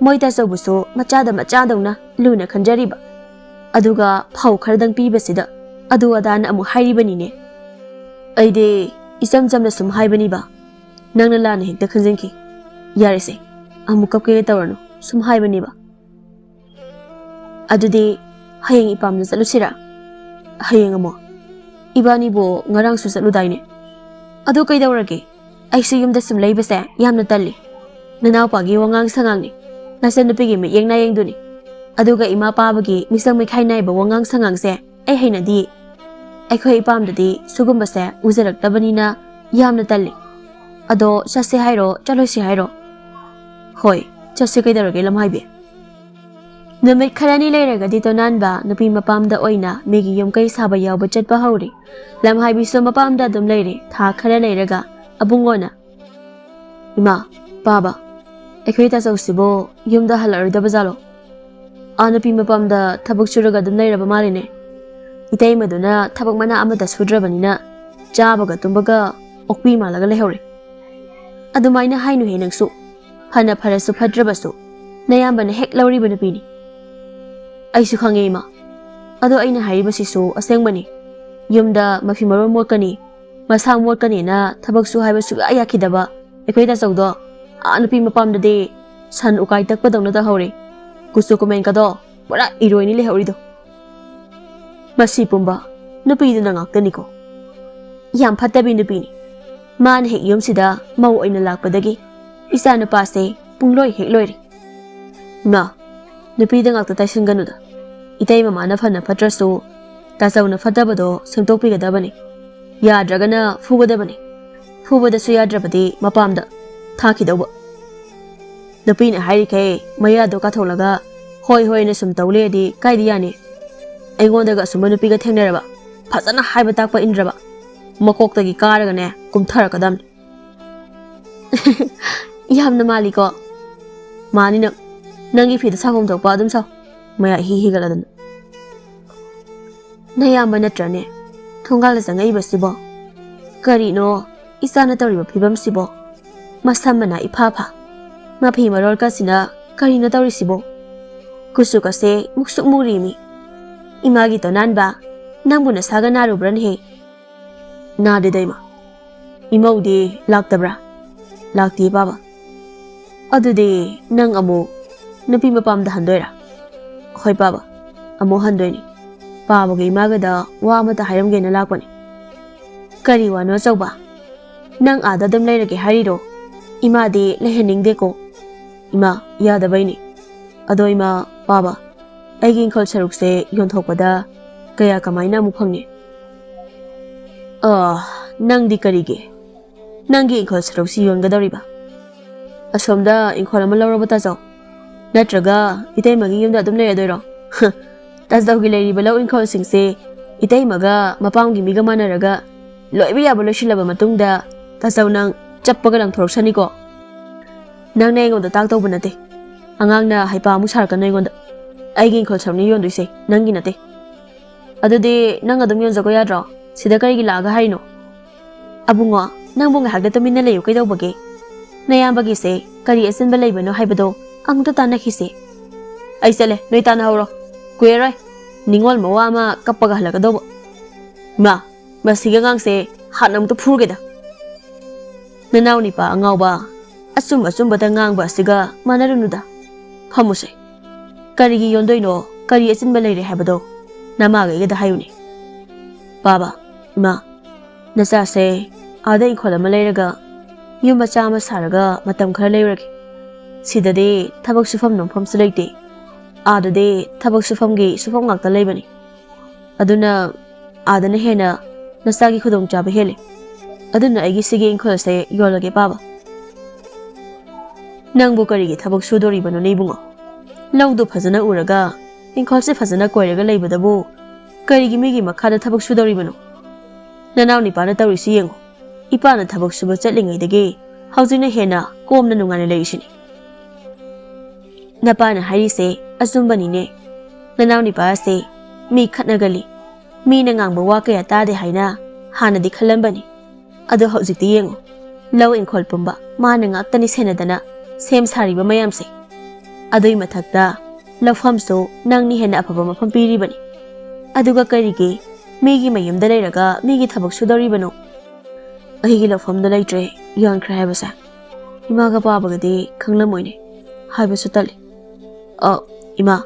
ꯃꯣꯏ ꯇꯥꯆꯧꯕꯨꯁꯨ ꯃꯆꯥꯗ ꯃꯆꯥꯗꯧꯅ ꯂꯨꯅ ꯈꯟꯖꯔꯤꯕ꯫ ꯑꯗꯨꯒ ꯐꯧ ꯈꯔꯗꯪ ꯄꯤꯕꯁꯤꯗ ꯑꯗꯨ ꯑꯗꯥꯅ ꯑꯃꯨꯛ ꯍꯥꯏꯔꯤꯕꯅꯤꯅꯦ꯫ ꯑꯩꯗꯤ ꯏꯆꯝ ꯆꯝꯅ ꯁꯨꯝ ꯍꯥꯏꯕꯅꯤꯕ꯫ ꯅꯪꯅ ꯂꯥꯟꯅ ꯍꯦꯛꯇ ꯈꯟꯖꯤꯟꯈꯤ꯫ ꯌꯥꯔꯦꯁꯦ, ꯑꯃꯨꯛ ꯀꯞꯀꯦ ꯇꯧꯔꯅꯨ, ꯁꯨꯝ ꯍꯥꯏꯕꯅꯤꯕ꯫ ꯑꯗꯨꯗꯤ ꯍꯌꯦꯡ ꯏꯄꯥꯝꯗ ꯆꯠꯂꯨꯁꯤꯔꯥ? ꯍꯌꯦꯡ ꯑꯃꯨꯛ? ꯏꯕꯥꯅꯤꯕꯨ ꯉꯔꯥꯡꯁꯨ ꯆꯠꯂꯨꯗꯥꯏꯅꯦ? ꯑꯗꯨ ꯀꯩꯗꯧꯔꯒꯦ? ꯑꯩꯁꯨ ꯌꯨꯝꯗ ꯁꯨꯝ ꯂꯩꯕꯁꯦ ꯌꯥꯝꯅ ꯇꯜꯂꯤ꯫ ꯅꯅꯥꯎꯄꯥꯒꯤ ꯋꯥꯉꯥꯡ ꯁꯉꯥꯡꯅꯤ, ꯅꯆꯟꯅꯨꯄꯤꯒꯤ ꯃꯤꯠꯌꯦꯡ ꯅꯥꯌꯦꯡꯗꯨꯅꯤ꯫ ꯑꯗꯨꯒ ꯏꯃꯥ ꯄꯥꯕꯒꯤ ꯃꯤꯆꯪ ꯃꯤꯈꯥꯏ ꯅꯥꯏꯕ ꯋꯥꯉꯥꯡ ꯁꯉꯥꯡꯁꯦ ꯑꯩ ꯍꯩꯅꯗꯤꯌꯦ꯫ ꯑꯩꯈꯣꯏ ꯏꯄꯥꯝꯗꯗꯤ ꯁꯤꯒꯨꯝꯕꯁꯦ ꯎꯖꯔꯛꯇꯕꯅꯤꯅ ꯌꯥꯝꯅ ꯇꯜꯂꯤ꯫ ꯑꯗꯣ ꯆꯠꯁꯦ ꯍꯥꯏꯔꯣ, ꯆꯠꯂꯣꯏꯁꯦ ꯍꯥꯏꯔꯣ? ꯍꯣꯏ, ꯆꯠꯁꯦ ꯀꯩꯗꯧꯔꯒꯦ ꯂꯝꯍꯥꯏꯕꯤ? ꯅꯨꯃꯤꯠ ꯈꯔꯅꯤ ꯂꯩꯔꯒꯗꯤ ꯇꯣꯅꯥꯟꯕ ꯅꯨꯄꯤ ꯃꯄꯥꯝꯗ ꯑꯣꯏꯅ ꯃꯤꯒꯤ ꯌꯨꯝꯀꯩ ꯁꯥꯕ ꯌꯥꯎꯕ ꯆꯠꯄ ꯍꯧꯔꯦ꯫ ꯂꯝꯍꯥꯏꯕꯤꯁꯨ ꯃꯄꯥꯝꯗ ꯑꯗꯨꯝ ꯂꯩꯔꯦ꯫ ꯊꯥ ꯈꯔ ꯂꯩꯔꯒ ꯑꯕꯨꯡꯉꯣꯅ, "ꯏꯃꯥ, ꯄꯥꯕ, ꯑꯩꯈꯣꯏ ꯇꯥꯆꯧꯁꯤꯕꯨ ꯌꯨꯝꯗ ꯍꯜꯂꯛꯑꯔꯣꯏꯗꯕ ꯖꯥꯠꯂꯣ? ꯑꯥ ꯅꯨꯄꯤ ꯃꯄꯥꯝꯗ ꯊꯕꯛ ꯁꯨꯔꯒ ꯑꯗꯨꯝ ꯂꯩꯔꯕ ꯃꯥꯜꯂꯦꯅꯦ꯫ ꯏꯇꯩꯃꯗꯨꯅ ꯊꯕꯛ ꯃꯅꯥ ꯑꯃꯠꯇ ꯁꯨꯗ꯭ꯔꯕꯅꯤꯅ ꯆꯥꯕꯒ ꯇꯨꯝꯕꯒ ꯑꯣꯛꯄꯤ ꯃꯥꯜꯂꯒ ꯂꯩꯍꯧꯔꯦ꯫ ꯑꯗꯨꯃꯥꯏꯅ ꯍꯥꯏꯅꯨꯍꯦ ꯅꯪꯁꯨ꯫ ꯐꯅ ꯐꯔꯁꯨ ꯐꯠꯇ꯭ꯔꯕꯁꯨ ꯅꯌꯥꯝꯕꯅ ꯍꯦꯛ ꯂꯧꯔꯤꯕ ꯅꯨꯄꯤꯅꯤ꯫" "ꯑꯩꯁꯨ ꯈꯪꯉꯦ ꯏꯃꯥ꯫ ꯑꯗꯣ ꯑꯩꯅ ꯍꯥꯏꯔꯤꯕꯁꯤꯁꯨ ꯑꯁꯦꯡꯕꯅꯤ꯫ ꯌꯨꯝꯗ ꯃꯐꯤ ꯃꯔꯣꯟ ꯃꯣꯠꯀꯅꯤ, ꯃꯁꯥ ꯃꯣꯠꯀꯅꯤꯅ ꯊꯕꯛ ꯁꯨ ꯍꯥꯏꯕ ꯁꯨꯛꯌꯥ ꯌꯥꯈꯤꯗꯕ ꯑꯩꯈꯣꯏ ꯇꯥꯆꯧꯗꯣ ꯑꯥ ꯅꯨꯄꯤ ꯃꯄꯥꯝꯗꯗꯤ ꯁꯟ ꯎꯀꯥꯏ ꯇꯛꯄꯗꯧꯅ ꯇꯧꯍꯧꯔꯦ꯫ ꯀꯨꯆꯨ ꯀꯨꯃꯦꯟꯒꯗꯣ ꯄꯨꯔꯥ ꯏꯔꯣꯏꯅꯤ ꯂꯩꯍꯧꯔꯤꯗꯣ꯫ ꯃꯁꯤ ꯄꯨꯝꯕ ꯅꯨꯄꯤꯗꯨꯅ ꯉꯥꯛꯇꯅꯤꯀꯣ꯫ ꯌꯥꯝ ꯐꯠꯇꯕꯤ ꯅꯨꯄꯤꯅꯤ꯫ ꯃꯥꯅ ꯍꯦꯛ ꯌꯨꯝꯁꯤꯗ ꯃꯧ ꯑꯣꯏꯅ ꯂꯥꯛꯄꯗꯒꯤ ꯏꯆꯥ ꯅꯨꯄꯥꯁꯦ ꯄꯨꯡꯂꯣꯏ ꯍꯦꯛ ꯂꯣꯏꯔꯦ꯫" "ꯏꯃꯥ, ꯅꯨꯄꯤꯗ ꯉꯥꯛꯇ ꯇꯥꯏꯁꯤꯟꯒꯅꯨꯗ꯫ ꯏꯇꯩ ꯃꯃꯥꯅ ꯐꯅ ꯐꯠꯇ꯭ꯔꯁꯨ ꯇꯥꯆꯧꯅ ꯐꯠꯇꯕꯗꯣ ꯁꯦꯝꯗꯣꯛꯄꯤꯒꯗꯕꯅꯤ꯫ ꯌꯥꯗ꯭ꯔꯒꯅ ꯐꯨꯒꯗꯕꯅꯤ꯫ ꯐꯨꯕꯗꯁꯨ ꯌꯥꯗ꯭ꯔꯕꯗꯤ ꯃꯄꯥꯝꯗ ꯊꯥꯈꯤꯗꯧꯕ꯫ ꯅꯨꯄꯤꯅ ꯍꯥꯏꯔꯤꯈꯩ ꯃꯌꯥꯗꯣ ꯀꯥꯊꯣꯛꯂꯒ ꯍꯣꯏ ꯍꯣꯏꯅ ꯁꯨꯝ ꯇꯧ ꯂꯩꯔꯗꯤ ꯀꯥꯏꯗ ꯌꯥꯅꯤ? ꯑꯩꯉꯣꯟꯗꯒ ꯑꯁꯨꯝꯕ ꯅꯨꯄꯤꯒ ꯊꯦꯡꯅꯔꯕ, ꯐꯖꯅ ꯍꯥꯏꯕ ꯇꯥꯛꯄ ꯏꯟꯗ꯭ꯔꯕ, ꯃꯀꯣꯛꯇꯒꯤ ꯀꯥꯔꯒꯅꯦ ꯀꯨꯝꯊꯔꯛꯀꯗꯕꯅꯤ꯫" "ꯌꯥꯝꯅ ꯃꯥꯜꯂꯤꯀꯣ꯫" "ꯃꯥꯅꯤ ꯅꯪ꯫ ꯅꯪꯒꯤ ꯐꯤꯗ ꯁꯥꯐꯝ ꯊꯣꯛꯄ ꯑꯗꯨꯝ ꯁꯥꯎ꯫ ꯃꯌꯥ ꯏꯍꯤ ꯍꯤꯒꯠꯂꯗꯅ꯫" ꯅꯌꯥꯝꯕ ꯅꯠꯇ꯭ꯔꯅꯦ ꯊꯣꯡꯒꯥꯜꯗ ꯆꯪꯉꯛꯏꯕꯁꯤꯕꯣ? ꯀꯔꯤꯅꯣ ꯏꯆꯥꯅ ꯇꯧꯔꯤꯕ ꯐꯤꯕꯝꯁꯤꯕꯣ? ꯃꯁꯝ ꯃꯅꯥ ꯏꯐꯥ ꯐꯥ, ꯃꯐꯤ ꯃꯔꯣꯜ ꯀꯥꯁꯤꯅ ꯀꯔꯤꯅꯣ ꯇꯧꯔꯤꯁꯤꯕꯣ? ꯀꯨꯆꯨ ꯀꯥꯁꯦ ꯃꯨꯛꯁꯨꯛ ꯃꯨꯔꯤꯃꯤ꯫ ꯏꯃꯥꯒꯤ ꯇꯣꯅꯥꯟꯕ, ꯅꯪꯕꯨ ꯅꯁꯥꯒ ꯅꯥꯔꯨꯕ꯭ꯔꯅꯦꯍꯦ? ꯅꯥꯗꯦꯗ ꯏꯃꯥ꯫ ꯏꯃꯧꯗꯤ ꯂꯥꯛꯇꯕ꯭ꯔꯥ? ꯂꯥꯛꯇꯦ ꯄꯥꯕ꯫ ꯑꯗꯨꯗꯤ ꯅꯪ ꯑꯃꯨꯛ ꯅꯨꯄꯤ ꯃꯄꯥꯝꯗ ꯍꯟꯗꯣꯏꯔꯥ? ꯍꯣꯏ ꯄꯥꯕ, ꯑꯃꯨꯛ ꯍꯟꯗꯣꯏꯅꯤ꯫ ꯄꯥꯕꯒ ꯏꯃꯥꯒꯗ ꯋꯥ ꯑꯃꯇ ꯍꯥꯏꯔꯝꯒꯦꯅ ꯂꯥꯛꯄꯅꯤ꯫ ꯀꯔꯤ ꯋꯥꯅꯣ ꯑꯆꯧꯕ? ꯅꯪ ꯑꯥꯗ ꯑꯗꯨꯝ ꯂꯩꯔꯒꯦ ꯍꯥꯏꯔꯤꯔꯣ? ꯏꯃꯥꯗꯤ ꯂꯩꯍꯟꯅꯤꯡꯗꯦꯀꯣ꯫ ꯏꯃꯥ, ꯌꯥꯗꯕꯩꯅꯤ꯫ ꯑꯗꯣ ꯏꯃꯥ, ꯄꯥꯕ, ꯑꯩꯒꯤ ꯏꯪꯈꯣꯜ ꯁꯔꯨꯛꯁꯦ ꯌꯣꯟꯊꯣꯛꯄꯗ ꯀꯌꯥ ꯀꯃꯥꯏꯅ ꯑꯃꯨꯛ ꯐꯪꯅꯤ? ꯑ, ꯅꯪꯗꯤ ꯀꯔꯤꯒꯤ? ꯅꯪꯒꯤ ꯏꯪꯈꯣꯜ ꯁꯔꯨꯛꯁꯤ ꯌꯣꯟꯒꯗꯧꯔꯤꯕ? ꯑꯁꯣꯝꯗ ꯏꯪꯈꯣꯜ ꯑꯃ ꯂꯧꯔꯕ ꯇꯥꯖꯧ? ꯅꯠꯇ꯭ꯔꯒ ꯏꯇꯩꯃꯒꯤ ꯌꯨꯝꯗ ꯑꯗꯨꯝ ꯂꯩꯔꯗꯣꯏꯔꯣ? ꯇꯥꯖꯧꯒꯤ ꯂꯩꯔꯤꯕ ꯂꯧ ꯏꯪꯈꯣꯜꯁꯤꯡꯁꯦ ꯏꯇꯩꯃꯒ ꯃꯄꯥꯝꯒꯤ ꯃꯤꯒ ꯃꯥꯟꯅꯔꯒ ꯂꯣꯏꯕ ꯌꯥꯕ ꯂꯣꯏꯁꯤꯜꯂꯕ ꯃꯇꯨꯡꯗ ꯇꯥꯖꯧ ꯅꯪ ꯆꯞꯄꯒ ꯂꯪꯊꯣꯔꯛꯁꯅꯤꯀꯣ꯫ ꯅꯪꯅ ꯑꯩꯉꯣꯟꯗ ꯇꯥꯛꯇꯧꯕ ꯅꯠꯇꯦ꯫ ꯑꯉꯥꯡꯅ ꯍꯩꯄꯥ ꯑꯃꯨꯛ ꯁꯥꯔꯛꯀꯅꯨ ꯑꯩꯉꯣꯟꯗ꯫ ꯑꯩꯒꯤ ꯏꯪꯈꯣꯜ ꯁꯔꯨꯛꯅꯤ ꯌꯣꯟꯗꯣꯏꯁꯦ, ꯅꯪꯒꯤ ꯅꯠꯇꯦ꯫ ꯑꯗꯨꯗꯤ ꯅꯪ ꯑꯗꯨꯝ ꯌꯣꯟꯖꯒꯣ ꯌꯥꯗ꯭ꯔꯣ? ꯁꯤꯗ ꯀꯔꯤꯒꯤ ꯂꯥꯛꯑꯒ ꯍꯥꯏꯔꯤꯅꯣ? ꯑꯕꯨꯡꯉꯣ, ꯅꯪꯕꯨ ꯉꯥꯏꯍꯥꯛꯇ ꯇꯨꯃꯤꯟꯅ ꯂꯩꯌꯨ ꯀꯩꯗꯧꯕꯒꯦ? ꯅꯌꯥꯝꯕꯒꯤꯁꯦ ꯀꯔꯤ ꯑꯆꯤꯟꯕ ꯂꯩꯕꯅꯣ ꯍꯥꯏꯕꯗꯣ ꯑꯃꯨꯛꯇ ꯇꯥꯟꯅꯈꯤꯁꯦ꯫ ꯑꯩ ꯆꯠꯂꯦ, ꯅꯣꯏ ꯇꯥꯟꯅꯍꯧꯔꯣ꯫ ꯀꯨꯏꯔꯔꯣꯏ꯫ ꯅꯤꯡꯉꯣꯜ ꯃꯋꯥ ꯑꯃ ꯀꯞꯄꯒ ꯍꯜꯂꯛꯀꯗꯧꯕ꯫ ꯃꯥ, ꯃꯁꯤꯒꯤ ꯑꯉꯥꯡꯁꯦ ꯍꯥꯟꯅ ꯑꯃꯨꯛꯇ ꯐꯨꯔꯒꯦꯗ꯫ ꯅꯅꯥꯎ ꯅꯤꯄꯥ ꯑꯉꯥꯎꯕ, ꯑꯆꯨꯝ ꯑꯆꯨꯝꯕꯇ ꯉꯥꯡꯕ ꯑꯁꯤꯒ ꯃꯥꯟꯅꯔꯨꯅꯨꯗ꯫ ꯐꯝꯃꯨꯁꯦ꯫ ꯀꯔꯤꯒꯤ ꯌꯣꯟꯗꯣꯏꯅꯣ, ꯀꯔꯤ ꯑꯆꯤꯟꯕ ꯂꯩꯔꯦ ꯍꯥꯏꯕꯗꯣ ꯅꯃꯥꯒꯩꯒꯗ ꯍꯥꯏꯌꯨꯅꯦ꯫ ꯄꯥꯕ, ꯏꯃꯥ, ꯅꯆꯥꯁꯦ ꯑꯥꯗ ꯏꯪꯈꯣꯜ ꯑꯃ ꯂꯩꯔꯒ, ꯌꯨꯝ ꯃꯆꯥ ꯑꯃ ꯁꯥꯔꯒ ꯃꯇꯝ ꯈꯔ ꯂꯩꯔꯨꯔꯒꯦ꯫ ꯁꯤꯗꯗꯤ ꯊꯕꯛ ꯁꯨꯐꯝ ꯅꯣꯝꯐꯝꯁꯨ ꯂꯩꯇꯦ꯫ ꯑꯥꯗꯗꯤ ꯊꯕꯛ ꯁꯨꯐꯝꯒꯤ ꯁꯨꯐꯝ ꯉꯥꯛꯇ ꯂꯩꯕꯅꯤ꯫ ꯑꯗꯨꯅ ꯑꯥꯗꯅ ꯍꯦꯟꯅ ꯅꯆꯥꯒꯤ ꯈꯨꯗꯣꯡꯆꯥꯕ ꯍꯦꯜꯂꯤ꯫ ꯑꯗꯨꯅ ꯑꯩꯒꯤ ꯁꯤꯒꯤ ꯏꯪꯈꯣꯜꯁꯦ ꯌꯣꯜꯂꯒꯦ, ꯄꯥꯕ꯫ ꯅꯪꯕꯨ ꯀꯔꯤꯒꯤ ꯊꯕꯛ ꯁꯨꯗꯣꯔꯤꯕꯅꯣꯅꯦ, ꯏꯕꯨꯡꯉꯣ? ꯂꯧꯗꯨ ꯐꯖꯅ ꯎꯔꯒ, ꯏꯪꯈꯣꯜꯁꯦ ꯐꯖꯅ ꯀꯣꯏꯔꯒ ꯂꯩꯕꯗꯕꯨ ꯀꯔꯤꯒꯤ ꯃꯤꯒꯤ ꯃꯈꯥꯗ ꯊꯕꯛ ꯁꯨꯗꯧꯔꯤꯕꯅꯣ? ꯅꯅꯥꯎ ꯅꯤꯄꯥꯅ ꯇꯧꯔꯤꯁꯤ ꯌꯦꯡꯉꯨ꯫ ꯏꯄꯥꯅ ꯊꯕꯛ ꯁꯨꯕ ꯆꯠꯂꯤꯉꯩꯗꯒꯤ ꯍꯧꯖꯤꯛꯅ ꯍꯦꯟꯅ ꯀꯣꯝꯅ ꯅꯨꯡꯉꯥꯏꯅ ꯂꯩꯔꯤꯁꯤꯅꯤ꯫ ꯅꯄꯥꯅ ꯍꯥꯏꯔꯤꯁꯦ ꯑꯆꯨꯝꯕꯅꯤꯅꯦ꯫ ꯅꯅꯥꯎ ꯅꯤꯄꯥ ꯑꯁꯦ ꯃꯤ ꯈꯠꯅꯒꯜꯂꯤ꯫ ꯃꯤꯅ ꯉꯥꯡꯕ ꯋꯥ ꯀꯌꯥ ꯇꯥꯗꯦ ꯍꯥꯏꯅ ꯍꯥꯟꯅꯗꯤ ꯈꯜꯂꯝꯕꯅꯤ꯫ ꯑꯗꯣ ꯍꯧꯖꯤꯛꯇꯤ ꯌꯦꯡꯉꯨ, ꯂꯧ ꯏꯪꯈꯣꯜ ꯄꯨꯝꯕ ꯃꯥꯅ ꯉꯥꯛꯇꯅꯤ ꯁꯦꯟꯅꯗꯅ ꯁꯦꯝ ꯁꯥꯔꯤꯕ ꯃꯌꯥꯝꯁꯦ꯫ ꯑꯗꯨꯏ ꯃꯊꯛꯇ ꯂꯧꯐꯝꯁꯨ ꯅꯪꯅꯤ ꯍꯦꯟꯅ ꯑꯐꯕ ꯃꯐꯝ ꯄꯤꯔꯤꯕꯅꯤ꯫ ꯑꯗꯨꯒ ꯀꯔꯤꯒꯤ ꯃꯤꯒꯤ ꯃꯌꯨꯝꯗ ꯂꯩꯔꯒ ꯃꯤꯒꯤ ꯊꯕꯛ ꯁꯨꯗꯧꯔꯤꯕꯅꯣ? ꯑꯩꯒꯤ ꯂꯧꯐꯝꯗ ꯂꯩꯇ꯭ꯔꯦ, ꯌꯣꯟꯈ꯭ꯔꯦ ꯍꯥꯏꯕꯁꯦ ꯏꯃꯥꯒ ꯄꯥꯕꯒꯗꯤ ꯈꯪꯂꯝꯃꯣꯏꯅꯦ, ꯍꯥꯏꯕꯁꯨ ꯇꯜꯂꯤ꯫ ꯑ, ꯏꯃꯥ,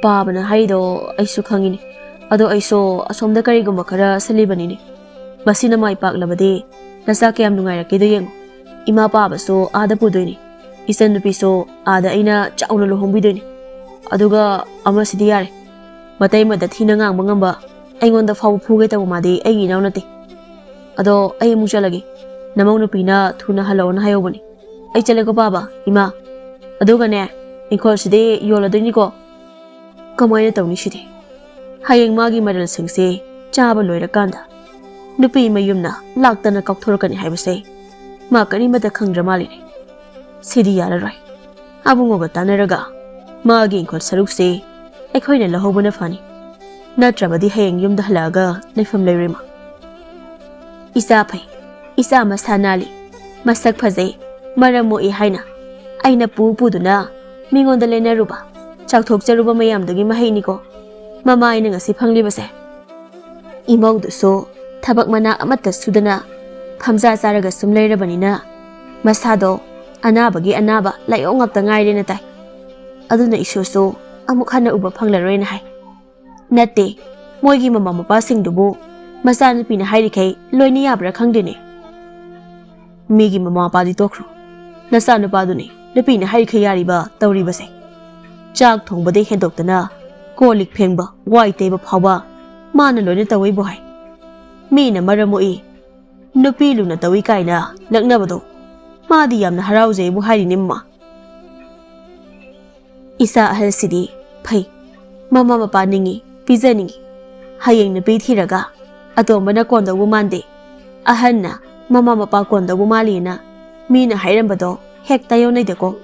ꯄꯥꯕꯅ ꯍꯥꯏꯔꯤꯗꯣ ꯑꯩꯁꯨ ꯈꯪꯉꯤꯅꯦ꯫ ꯑꯗꯣ ꯑꯩꯁꯨ ꯑꯁꯣꯝꯗ ꯀꯔꯤꯒꯨꯝꯕ ꯈꯔ ꯁꯤꯜꯂꯤꯕꯅꯤꯅꯦ꯫ ꯃꯁꯤꯅ ꯃꯥꯏ ꯄꯥꯛꯂꯕꯗꯤ ꯅꯆꯥ ꯀꯌꯥꯝ ꯅꯨꯡꯉꯥꯏꯔꯛꯀꯦꯗꯣ ꯌꯦꯡꯉꯨ꯫ ꯏꯃꯥ ꯄꯥꯕꯁꯨ ꯑꯥꯗ ꯄꯨꯗꯣꯏꯅꯤ꯫ ꯏꯆꯟꯅꯨꯄꯤꯁꯨ ꯑꯥꯗ ꯑꯩꯅ ꯆꯥꯎꯅ ꯂꯨꯍꯣꯡꯕꯤꯗꯣꯏꯅꯤ꯫ ꯑꯗꯨꯒ ꯑꯃꯁꯤꯗꯤ ꯌꯥꯔꯦ꯫ ꯃꯇꯩ ꯃꯗ ꯊꯤꯅ ꯉꯥꯡꯕ ꯉꯝꯕ, ꯑꯩꯉꯣꯟꯗ ꯐꯥꯎꯕ ꯐꯨꯒꯦ ꯇꯧꯕ ꯃꯥꯗꯤ ꯑꯩꯒꯤ ꯏꯅꯥꯎ ꯅꯠꯇꯦ꯫ ꯑꯗꯣ ꯑꯩ ꯑꯃꯨꯛ ꯆꯠꯂꯒꯦ꯫ ꯅꯃꯧ ꯅꯨꯄꯤꯅ ꯊꯨꯅ ꯍꯜꯂꯛꯑꯣꯅ ꯍꯥꯏꯍꯧꯕꯅꯤ꯫ ꯑꯩ ꯆꯠꯂꯦꯀꯣ ꯄꯥꯕ, ꯏꯃꯥ꯫ ꯑꯗꯨꯒꯅꯦ, ꯏꯪꯈꯣꯜꯁꯤꯗꯤ ꯌꯣꯜꯂꯗꯣꯏꯅꯤꯀꯣ꯫ ꯀꯃꯥꯏꯅ ꯇꯧꯅꯤ ꯁꯤꯗꯤ? ꯍꯌꯦꯡ ꯃꯥꯒꯤ ꯃꯔꯜꯁꯤꯡꯁꯦ ꯆꯥꯕ ꯂꯣꯏꯔꯀꯥꯟꯗ ꯅꯨꯄꯤ ꯃꯌꯨꯝꯅ ꯂꯥꯛꯇꯅ ꯀꯥꯎꯊꯣꯔꯛꯀꯅꯤ ꯍꯥꯏꯕꯁꯦ ꯃꯥ ꯀꯔꯤꯃꯠꯇ ꯈꯪꯗ꯭ꯔ ꯃꯥꯜꯂꯤꯅꯦ꯫ ꯁꯤꯗꯤ ꯌꯥꯔꯔꯣꯏ꯫ ꯑꯕꯨꯡꯉꯣꯒ ꯇꯥꯟꯅꯔꯒ ꯃꯥꯒꯤ ꯏꯪꯈꯣꯜ ꯁꯔꯨꯛꯁꯦ ꯑꯩꯈꯣꯏꯅ ꯂꯧꯍꯧꯕꯅ ꯐꯅꯤ꯫ ꯅꯠꯇ꯭ꯔꯕꯗꯤ ꯍꯌꯦꯡ ꯌꯨꯝꯗ ꯍꯜꯂꯛꯑꯒ ꯂꯩꯐꯝ ꯂꯩꯔꯣꯏ ꯃꯥ꯫ ꯏꯆꯥ ꯐꯩ, ꯏꯆꯥ ꯃꯁꯥ ꯅꯥꯜꯂꯤ, ꯃꯁꯛ ꯐꯖꯩ, ꯃꯔꯝ ꯃꯣꯛꯏ ꯍꯥꯏꯅ ꯑꯩꯅ ꯄꯨ ꯄꯨꯗꯨꯅ ꯃꯤꯉꯣꯟꯗ ꯂꯦꯟꯅꯔꯨꯕ, ꯆꯥꯎꯊꯣꯛꯆꯔꯨꯕ ꯃꯌꯥꯝꯗꯨꯒꯤ ꯃꯍꯩꯅꯤꯀꯣ ꯃꯃꯥ ꯑꯩꯅ ꯉꯁꯤ ꯐꯪꯂꯤꯕꯁꯦ꯫ ꯏꯃꯧꯗꯨꯁꯨ ꯊꯕꯛ ꯃꯅꯥ ꯑꯃꯠꯇ ꯁꯨꯗꯅ ꯐꯝꯖꯥ ꯆꯥꯔꯒ ꯁꯨꯝ ꯂꯩꯔꯕꯅꯤꯅ ꯃꯁꯥꯗꯣ ꯑꯅꯥꯕꯒꯤ ꯑꯅꯥꯕ ꯂꯥꯏꯑꯣꯡ ꯉꯥꯛꯇ ꯉꯥꯏꯔꯦꯅ ꯇꯥꯏ꯫ ꯑꯗꯨꯅ ꯏꯁꯨꯁꯨ ꯑꯃꯨꯛ ꯍꯟꯅ ꯎꯕ ꯐꯪꯂꯔꯣꯏꯅ ꯍꯥꯏ꯫ ꯅꯠꯇꯦ, ꯃꯣꯏꯒꯤ ꯃꯃꯥ ꯃꯄꯥꯁꯤꯡꯗꯨꯕꯨ ꯃꯆꯥꯅꯨꯄꯤꯅ ꯍꯥꯏꯔꯤꯈꯩ ꯂꯣꯏꯅ ꯌꯥꯕ꯭ꯔꯥ ꯈꯪꯗꯦꯅꯦ꯫ ꯃꯤꯒꯤ ꯃꯃꯥ ꯃꯄꯥꯗꯤ ꯇꯣꯛꯈ꯭ꯔꯣ, ꯅꯆꯥꯅꯨꯄꯥꯗꯨꯅꯤ ꯅꯨꯄꯤꯅ ꯍꯥꯏꯔꯤꯈꯩ ꯌꯥꯔꯤꯕ ꯇꯧꯔꯤꯕꯁꯦ꯫ ꯆꯥꯛ ꯊꯣꯡꯕꯗꯩ ꯍꯦꯟꯗꯣꯛꯇꯅ ꯀꯣꯜ ꯂꯤꯛ ꯐꯦꯡꯕ, ꯋꯥꯏ ꯇꯩꯕ ꯐꯥꯎꯕ ꯃꯥꯅ ꯂꯣꯏꯅ ꯇꯧꯋꯤꯕꯨ ꯍꯥꯏ꯫ ꯃꯤꯅ ꯃꯔꯝ ꯃꯣꯛꯏ, ꯅꯨꯄꯤ ꯂꯨꯅ ꯇꯧꯏ ꯀꯥꯏꯅ ꯂꯛꯅꯕꯗꯣ ꯃꯥꯗꯤ ꯌꯥꯝꯅ ꯍꯔꯥꯎꯖꯩꯕꯨ ꯍꯥꯏꯔꯤꯅꯦ ꯃꯃꯥ꯫ ꯏꯆꯥ ꯑꯍꯜꯁꯤꯗꯤ ꯐꯩ, ꯃꯃꯥ ꯃꯄꯥ ꯅꯤꯡꯉꯤ, ꯄꯤꯖꯅꯤꯡꯉꯤ꯫ ꯍꯌꯦꯡ ꯅꯨꯄꯤ ꯊꯤꯔꯒ ꯑꯇꯣꯝꯕꯅ ꯀꯣꯟꯗꯧꯕ ꯃꯥꯟꯗꯦ, ꯑꯍꯟꯅ ꯃꯃꯥ ꯃꯄꯥ ꯀꯣꯟꯗꯧꯕ ꯃꯥꯜꯂꯤꯅ ꯃꯤꯅ ꯍꯥꯏꯔꯝꯕꯗꯣ ꯍꯦꯛ ꯇꯥꯏꯌꯣꯟꯅꯩꯗꯀꯣ꯫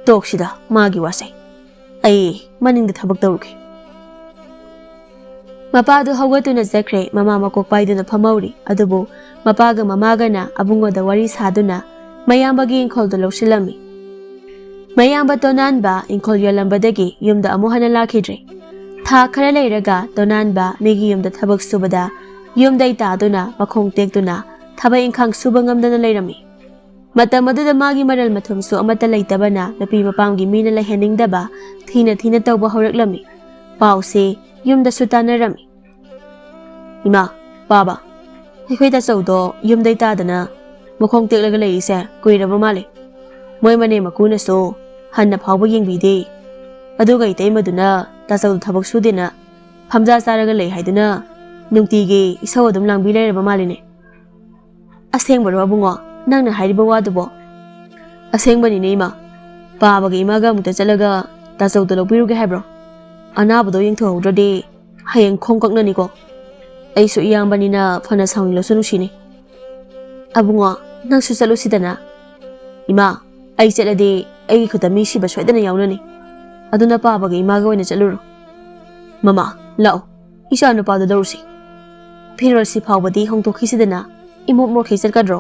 ꯇꯣꯛꯁꯤꯗ ꯃꯥꯒꯤ ꯋꯥꯁꯦ꯫ ꯑꯩ ꯃꯅꯤꯡꯗ ꯊꯕꯛ ꯇꯧꯔꯨꯒꯦ꯫ ꯃꯄꯥꯗꯨ ꯍꯧꯒꯠꯇꯨꯅ ꯆꯠꯈ꯭ꯔꯦ꯫ ꯃꯃꯥ ꯃꯀꯣꯛ ꯄꯥꯏꯗꯨꯅ ꯐꯝꯍꯧꯔꯤ꯫ ꯑꯗꯨꯕꯨ ꯃꯄꯥꯒ ꯃꯃꯥꯒꯅ ꯑꯕꯨꯡꯉꯣꯗ ꯋꯥꯔꯤ ꯁꯥꯗꯨꯅ ꯃꯌꯥꯝꯕꯒꯤ ꯏꯪꯈꯣꯜꯗꯨ ꯂꯧꯁꯤꯜꯂꯝꯃꯤ꯫ ꯃꯌꯥꯝꯕ ꯇꯣꯅꯥꯟꯕ ꯏꯪꯈꯣꯜ ꯌꯣꯜꯂꯝꯕꯗꯒꯤ ꯌꯨꯝꯗ ꯑꯃꯨꯛ ꯍꯟꯅ ꯂꯥꯛꯈꯤꯗ꯭ꯔꯦ꯫ ꯊꯥ ꯈꯔ ꯂꯩꯔꯒ ꯇꯣꯅꯥꯟꯕ ꯃꯤꯒꯤ ꯌꯨꯝꯗ ꯊꯕꯛ ꯁꯨꯕꯗ ꯌꯨꯝꯗꯩ ꯇꯥꯗꯨꯅ ꯃꯈꯣꯡ ꯇꯦꯛꯇꯨꯅ ꯊꯕꯛ ꯏꯪꯈꯥꯡ ꯁꯨꯕ ꯉꯝꯗꯅ ꯂꯩꯔꯝꯃꯤ꯫ ꯃꯇꯝ ꯑꯗꯨꯗ ꯃꯥꯒꯤ ꯃꯔꯜ ꯃꯊꯨꯝꯁꯨ ꯑꯃꯠꯇ ꯂꯩꯇꯕꯅ ꯅꯨꯄꯤ ꯃꯄꯥꯝꯒꯤ ꯃꯤꯅ ꯂꯩꯍꯟꯅꯤꯡꯗꯕ ꯊꯤꯅ ꯊꯤꯅ ꯇꯧꯕ ꯍꯧꯔꯛꯂꯝꯃꯤ꯫ ꯄꯥꯎꯁꯦ ꯌꯨꯝꯗꯁꯨ ꯇꯥꯟꯅꯔꯝꯃꯤ꯫ "ꯏꯃꯥ, ꯄꯥꯕ, ꯑꯩꯈꯣꯏ ꯇꯥꯆꯧꯗꯣ ꯌꯨꯝꯗꯩ ꯇꯥꯗꯅ ꯃꯈꯣꯡ ꯇꯦꯛꯂꯒ ꯂꯩꯔꯤꯁꯦ ꯀꯨꯏꯔꯕ ꯃꯥꯜꯂꯦ꯫ ꯃꯣꯏ ꯃꯅꯦꯝ ꯃꯀꯨꯅꯁꯨ ꯍꯟꯅ ꯐꯥꯎꯕ ꯌꯦꯡꯕꯤꯗꯦ꯫ ꯑꯗꯨꯒ ꯏꯇꯩꯃꯗꯨꯅ ꯇꯥꯆꯧꯗꯣ ꯊꯕꯛ ꯁꯨꯗꯦꯅ ꯐꯝꯖꯥ ꯆꯥꯔꯒ ꯂꯩ ꯍꯥꯏꯗꯨꯅ ꯅꯨꯡꯇꯤꯒꯤ ꯏꯁꯧ ꯑꯗꯨꯝ ꯂꯥꯡꯕꯤ ꯂꯩꯔꯕ ꯃꯥꯜꯂꯤꯅꯦ꯫" "ꯑꯁꯦꯡꯕꯔꯣ ꯑꯕꯨꯡꯉꯣ, ꯅꯪꯅ ꯍꯥꯏꯔꯤꯕ ꯋꯥꯗꯨꯕꯣ?" "ꯑꯁꯦꯡꯕꯅꯤꯅꯦ ꯏꯃꯥ꯫ ꯄꯥꯕꯒ ꯏꯃꯥꯒ ꯑꯃꯨꯛꯇ ꯆꯠꯂꯒ ꯇꯥꯆꯧꯗꯣ ꯂꯧꯕꯤꯔꯨꯒꯦ ꯍꯥꯏꯕ꯭ꯔꯣ? ꯑꯅꯥꯕꯗꯣ ꯌꯦꯡꯊꯣꯛꯍꯧꯗ꯭ꯔꯗꯤ ꯍꯌꯦꯡ ꯈꯣꯡ ꯀꯛꯅꯅꯤꯀꯣ꯫ ꯑꯩꯁꯨ ꯏꯌꯥꯝꯕꯅꯤꯅ ꯐꯅ ꯁꯥꯎꯅꯤꯡꯂꯁꯨ ꯅꯨꯡꯁꯤꯅꯤ꯫" "ꯑꯕꯨꯡꯉꯣ, ꯅꯪꯁꯨ ꯆꯠꯂꯨꯁꯤꯗꯅ꯫" "ꯏꯃꯥ, ꯑꯩ ꯆꯠꯂꯗꯤ ꯑꯩꯒꯤ ꯈꯨꯠꯇ ꯃꯤ ꯁꯤꯕ ꯁꯣꯏꯗꯅ ꯌꯥꯎꯅꯅꯤ꯫ ꯑꯗꯨꯅ ꯄꯥꯕꯒ ꯏꯃꯥꯒ ꯑꯣꯏꯅ ꯆꯠꯂꯨꯔꯣ꯫" "ꯃꯃꯥ, ꯂꯥꯛꯑꯣ, ꯏꯆꯥ ꯅꯨꯄꯥꯗꯣ ꯂꯧꯔꯨꯁꯤ꯫ ꯐꯤꯔꯣꯜꯁꯤ ꯐꯥꯎꯕꯗꯤ ꯍꯣꯡꯗꯣꯛꯈꯤꯁꯤꯗꯅ, ꯏꯃꯣꯠ ꯃꯣꯠꯈꯩ ꯆꯠꯀꯗ꯭ꯔꯣ?"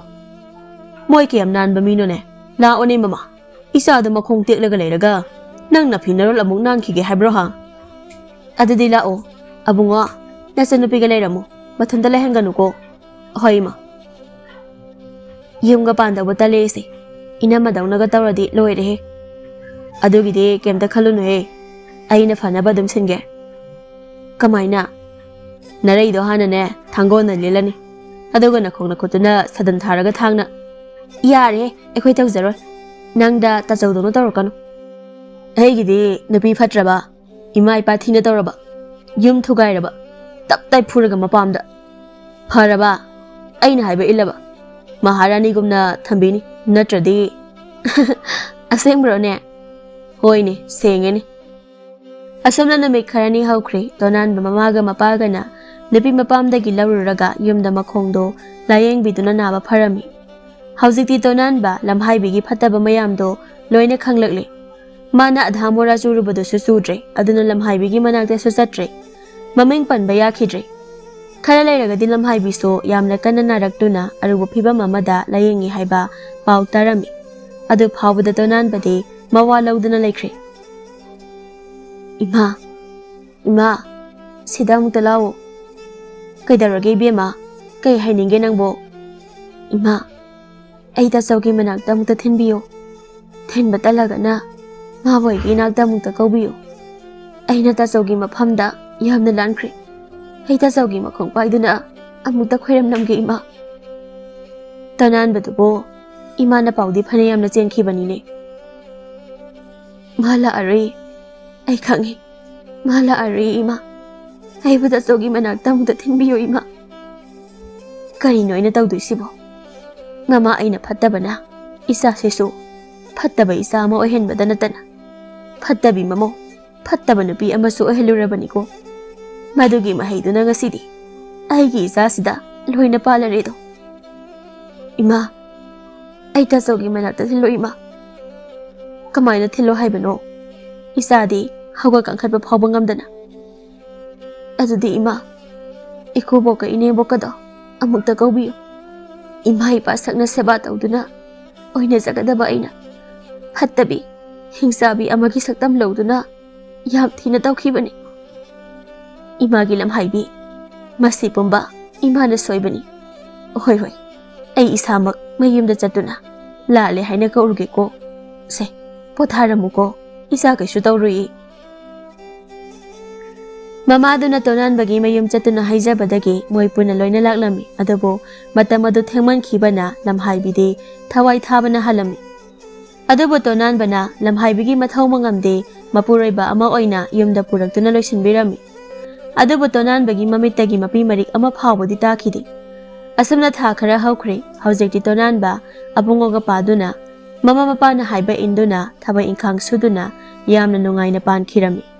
"ꯃꯣꯏ ꯀꯌꯥꯝ ꯅꯥꯟꯕ ꯃꯤꯅꯣꯅꯦ? ꯂꯥꯛꯑꯣꯅꯦ ꯃꯃꯥ, ꯏꯆꯥꯗꯣ ꯃꯈꯣꯡ ꯇꯦꯛꯂꯒ ꯂꯩꯔꯒ ꯅꯪꯅ ꯐꯤꯅꯔꯣꯜ ꯑꯃꯨꯛ ꯅꯥꯟꯈꯤꯒꯦ ꯍꯥꯏꯕ꯭ꯔꯣ ꯍꯥ?" "ꯑꯗꯨꯗꯤ ꯂꯥꯛꯑꯣ ꯑꯕꯨꯡꯉꯣ, ꯅꯆꯟꯅꯨꯄꯤꯒ ꯂꯩꯔꯝꯃꯣ, ꯃꯊꯟꯇ ꯂꯩꯍꯟꯒꯅꯨꯀꯣ꯫" "ꯍꯣꯏ ꯏꯃꯥ꯫" "ꯌꯨꯝꯒ ꯄꯥꯟꯗꯧꯕ ꯇꯜꯂꯦꯁꯦ, ꯏꯅꯝꯃꯗꯧꯅꯒ ꯇꯧꯔꯗꯤ ꯂꯣꯏꯔꯦꯍꯦ꯫ ꯑꯗꯨꯒꯤꯗꯤ ꯀꯩꯝꯇ ꯈꯜꯂꯨꯅꯨꯍꯦ, ꯑꯩꯅ ꯐꯅꯕ ꯑꯗꯨꯝ ꯁꯤꯟꯒꯦ꯫" "ꯀꯃꯥꯏꯅ?" "ꯅꯔꯩꯗꯣ ꯍꯥꯟꯅꯅꯦ ꯊꯥꯡꯒꯣꯟꯅ ꯂꯦꯜꯂꯅꯤ, ꯑꯗꯨꯒ ꯅꯈꯣꯡ ꯅꯈꯨꯠꯇꯨꯅ ꯁꯥꯗꯟ ꯊꯥꯔꯒ ꯊꯥꯡꯅ꯫" "ꯌꯥꯔꯦꯍꯦ, ꯑꯩꯈꯣꯏ ꯇꯧꯖꯔꯣꯏ꯫ ꯅꯪꯗ ꯇꯥꯆꯧꯗꯧꯅ ꯇꯧꯔꯛꯀꯅꯨ꯫" "ꯑꯩꯒꯤꯗꯤ ꯅꯨꯄꯤ ꯐꯠꯇ꯭ꯔꯕ, ꯏꯃꯥ ꯏꯄꯥ ꯊꯤꯅ ꯇꯧꯔꯕ, ꯌꯨꯝ ꯊꯨꯒꯥꯏꯔꯕ, ꯇꯞ ꯇꯥꯏ ꯐꯨꯔꯒ ꯃꯄꯥꯝꯗ꯫ ꯐꯔꯕ? ꯑꯩꯅ ꯍꯥꯏꯕ ꯏꯜꯂꯕ? ꯃꯍꯥꯔꯥꯅꯤꯒꯨꯝꯅ ꯊꯝꯕꯤꯅꯤ, ꯅꯠꯇ꯭ꯔꯗꯤ꯫" "ꯑꯁꯦꯡꯕ꯭ꯔꯣꯅꯦ?" "ꯍꯣꯏꯅꯦ, ꯁꯦꯡꯉꯦꯅꯦ꯫" ꯑꯁꯨꯝꯅ ꯅꯨꯃꯤꯠ ꯈꯔꯅꯤ ꯍꯧꯈ꯭ꯔꯦ꯫ ꯇꯣꯅꯥꯟꯕ ꯃꯃꯥꯒ ꯃꯄꯥꯒꯅ ꯅꯨꯄꯤ ꯃꯄꯥꯝꯗꯒꯤ ꯂꯧꯔꯨꯔꯒ ꯌꯨꯝꯗ ꯃꯈꯣꯡꯗꯣ ꯂꯥꯌꯦꯡꯕꯤꯗꯨꯅ ꯅꯥꯕ ꯐꯔꯝꯃꯤ꯫ ꯍꯧꯖꯤꯛꯇꯤ ꯇꯣꯅꯥꯟꯕ ꯂꯝꯍꯥꯏꯕꯤꯒꯤ ꯐꯠꯇꯕ ꯃꯌꯥꯝꯗꯣ ꯂꯣꯏꯅ ꯈꯪꯂꯛꯂꯦ꯫ ꯃꯥꯅ ꯑꯙꯥ ꯃꯣꯔꯥ ꯆꯨꯔꯨꯕꯗꯨꯁꯨ ꯆꯨꯗ꯭ꯔꯦ, ꯑꯗꯨꯅ ꯂꯝꯍꯥꯏꯕꯤꯒꯤ ꯃꯅꯥꯛꯇꯁꯨ ꯆꯠꯇ꯭ꯔꯦ꯫ ꯃꯃꯤꯡ ꯄꯟꯕ ꯌꯥꯈꯤꯗ꯭ꯔꯦ꯫ ꯈꯔ ꯂꯩꯔꯒꯗꯤ ꯂꯝꯍꯥꯏꯕꯤꯁꯨ ꯌꯥꯝꯅ ꯀꯟꯅ ꯅꯥꯔꯛꯇꯨꯅ ꯑꯔꯨꯕ ꯐꯤꯕꯝ ꯑꯃꯗ ꯂꯥꯌꯦꯡꯉꯤ ꯍꯥꯏꯕ ꯄꯥꯎ ꯇꯥꯔꯝꯃꯤ꯫ ꯑꯗꯨ ꯐꯥꯎꯕꯗ ꯇꯣꯅꯥꯟꯕꯗꯤ ꯃꯋꯥ ꯂꯧꯗꯅ ꯂꯩꯈ꯭ꯔꯦ꯫ "ꯏꯃꯥ, ꯏꯃꯥ, ꯁꯤꯗ ꯑꯃꯨꯛꯇ ꯂꯥꯛꯑꯣ꯫ ꯀꯩꯗꯧꯔꯒꯦ ꯏꯕꯦꯝꯃ? ꯀꯩ ꯍꯥꯏꯅꯤꯡꯒꯦ ꯅꯪꯕꯣ?" "ꯏꯃꯥ, ꯑꯩ ꯇꯥꯆꯧꯒꯤ ꯃꯅꯥꯛꯇ ꯑꯃꯨꯛꯇ ꯊꯤꯟꯕꯤꯌꯨ꯫ ꯊꯤꯟꯕ ꯇꯜꯂꯒꯅ ꯃꯥꯕꯨ ꯑꯩꯒꯤ ꯏꯅꯥꯛꯇ ꯑꯃꯨꯛꯇ ꯀꯧꯕꯤꯌꯨ꯫ ꯑꯩꯅ ꯇꯥꯆꯧꯒꯤ ꯃꯐꯝꯗ ꯌꯥꯝꯅ ꯂꯥꯟꯈ꯭ꯔꯦ꯫ ꯑꯩ ꯇꯥꯆꯧꯒꯤ ꯃꯈꯣꯡ ꯄꯥꯏꯗꯨꯅ ꯑꯃꯨꯛꯇ ꯈꯣꯏꯔꯝꯂꯝꯒꯦ ꯏꯃꯥ꯫" ꯇꯣꯅꯥꯟꯕꯗꯨꯕꯨ ꯏꯃꯥꯅ ꯄꯥꯎꯗꯤ ꯐꯅ ꯌꯥꯝꯅ ꯆꯦꯟꯈꯤꯕꯅꯤꯅꯦ꯫ "ꯃꯥ ꯂꯥꯛꯑꯔꯣꯏ, ꯑꯩ ꯈꯪꯉꯤ꯫ ꯃꯥ ꯂꯥꯛꯑꯔꯣꯏ ꯏꯃꯥ꯫ ꯑꯩꯕꯨ ꯇꯥꯆꯧꯒꯤ ꯃꯅꯥꯛꯇ ꯑꯃꯨꯛꯇ ꯊꯤꯟꯕꯤꯌꯨ ꯏꯃꯥ꯫" ꯀꯔꯤꯅꯣ ꯑꯩꯅ ꯇꯧꯗꯣꯏꯁꯤꯕꯣ? ꯃꯃꯥ ꯑꯩꯅ ꯐꯠꯇꯕꯅ ꯏꯆꯥꯁꯤꯁꯨ ꯐꯠꯇꯕ ꯏꯆꯥ ꯑꯃ ꯑꯣꯏꯍꯟꯕꯗ ꯅꯠꯇꯅ ꯐꯠꯇꯕꯤ ꯃꯃꯧ, ꯐꯠꯇꯕ ꯅꯨꯄꯤ ꯑꯃꯁꯨ ꯑꯣꯏꯍꯜꯂꯨꯔꯕꯅꯤꯀꯣ꯫ ꯃꯗꯨꯒꯤ ꯃꯍꯩꯗꯨꯅ ꯉꯁꯤꯗꯤ ꯑꯩꯒꯤ ꯏꯆꯥꯁꯤꯗ ꯂꯣꯏꯅ ꯄꯥꯜꯂꯔꯦꯗꯣ꯫ "ꯏꯃꯥ, ꯑꯩ ꯇꯥꯆꯧꯒꯤ ꯃꯅꯥꯛꯇ ꯊꯤꯜꯂꯣ ꯏꯃꯥ꯫" "ꯀꯃꯥꯏꯅ ꯊꯤꯜꯂꯣ ꯍꯥꯏꯕꯅꯣ? ꯏꯆꯥꯗꯤ ꯍꯧꯒꯠ ꯀꯥꯡꯈꯠꯄ ꯐꯥꯎꯕ ꯉꯝꯗꯅ꯫" "ꯑꯗꯨꯗꯤ ꯏꯃꯥ, ꯏꯀꯨꯕꯣꯛꯀ ꯏꯅꯦꯕꯣꯛꯀꯗꯣ ꯑꯃꯨꯛꯇ ꯀꯧꯕꯤꯌꯨ꯫ ꯏꯃꯥ ꯏꯄꯥ ꯁꯛꯅ ꯁꯦꯕꯥ ꯇꯧꯗꯨꯅ ꯑꯣꯏꯅꯖꯒꯗꯕ ꯑꯩꯅ ꯐꯠꯇꯕꯤ, ꯍꯤꯡꯆꯥꯕꯤ ꯑꯃꯒꯤ ꯁꯛꯇꯝ ꯂꯧꯗꯨꯅ ꯌꯥꯝ ꯊꯤꯅ ꯇꯧꯈꯤꯕꯅꯤ꯫ ꯏꯃꯥꯒꯤ ꯂꯝꯍꯥꯏꯕꯤ, ꯃꯁꯤ ꯄꯨꯝꯕ ꯏꯃꯥꯅ ꯁꯣꯏꯕꯅꯤ꯫ ꯍꯣꯏ, ꯍꯣꯏ, ꯑꯩ ꯏꯁꯥꯃꯛ ꯃꯌꯨꯝꯗ ꯆꯠꯇꯨꯅ ꯂꯥꯜꯂꯦ ꯍꯥꯏꯅ ꯀꯧꯔꯨꯒꯦꯀꯣ꯫ ꯁꯦ, ꯄꯣꯊꯥꯔꯝꯃꯨꯀꯣ, ꯏꯆꯥ ꯀꯩꯁꯨ ꯇꯧꯔꯨꯏ꯫" ꯃꯃꯥꯗꯨꯅ ꯇꯣꯅꯥꯟꯕꯒꯤ ꯃꯌꯨꯝ ꯆꯠꯇꯨꯅ ꯍꯥꯏꯖꯕꯗꯒꯤ ꯃꯣꯏ ꯄꯨꯟꯅ ꯂꯣꯏꯅ ꯂꯥꯛꯂꯝꯃꯤ꯫ ꯑꯗꯨꯕꯨ ꯃꯇꯝ ꯑꯗꯨ ꯊꯦꯡꯃꯟꯈꯤꯕꯅ ꯂꯝꯍꯥꯏꯕꯤꯗꯤ ꯊꯋꯥꯏ ꯊꯥꯕꯅ ꯍꯜꯂꯝꯃꯤ꯫ ꯑꯗꯨꯕꯨ ꯇꯣꯅꯥꯟꯕꯅ ꯂꯝꯍꯥꯏꯕꯤꯒꯤ ꯃꯊꯧ ꯃꯉꯝꯗꯤ ꯃꯄꯨꯔꯣꯏꯕ ꯑꯃ ꯑꯣꯏꯅ ꯌꯨꯝꯗ ꯄꯨꯔꯛꯇꯨꯅ ꯂꯣꯏꯁꯤꯟꯕꯤꯔꯝꯃꯤ꯫ ꯑꯗꯨꯕꯨ ꯇꯣꯅꯥꯟꯕꯒꯤ ꯃꯃꯤꯠꯇꯒꯤ ꯃꯄꯤ ꯃꯔꯤꯛ ꯑꯃ ꯐꯥꯎꯕꯗꯤ ꯇꯥꯈꯤꯗꯦ꯫ ꯑꯁꯨꯝꯅ ꯊꯥ ꯈꯔ ꯍꯧꯈ꯭ꯔꯦ꯫ ꯍꯧꯖꯤꯛꯇꯤ ꯇꯣꯅꯥꯟꯕ ꯑꯕꯨꯡꯉꯣꯒ ꯄꯥꯗꯨꯅ ꯃꯃꯥ ꯃꯄꯥꯅ ꯍꯥꯏꯕ ꯏꯟꯗꯨꯅ ꯊꯕꯛ ꯏꯪꯈꯥꯡ ꯁꯨꯗꯨꯅ ꯌꯥꯝꯅ ꯅꯨꯡꯉꯥꯏꯅ ꯄꯥꯟꯈꯤꯔꯝꯃꯤ꯫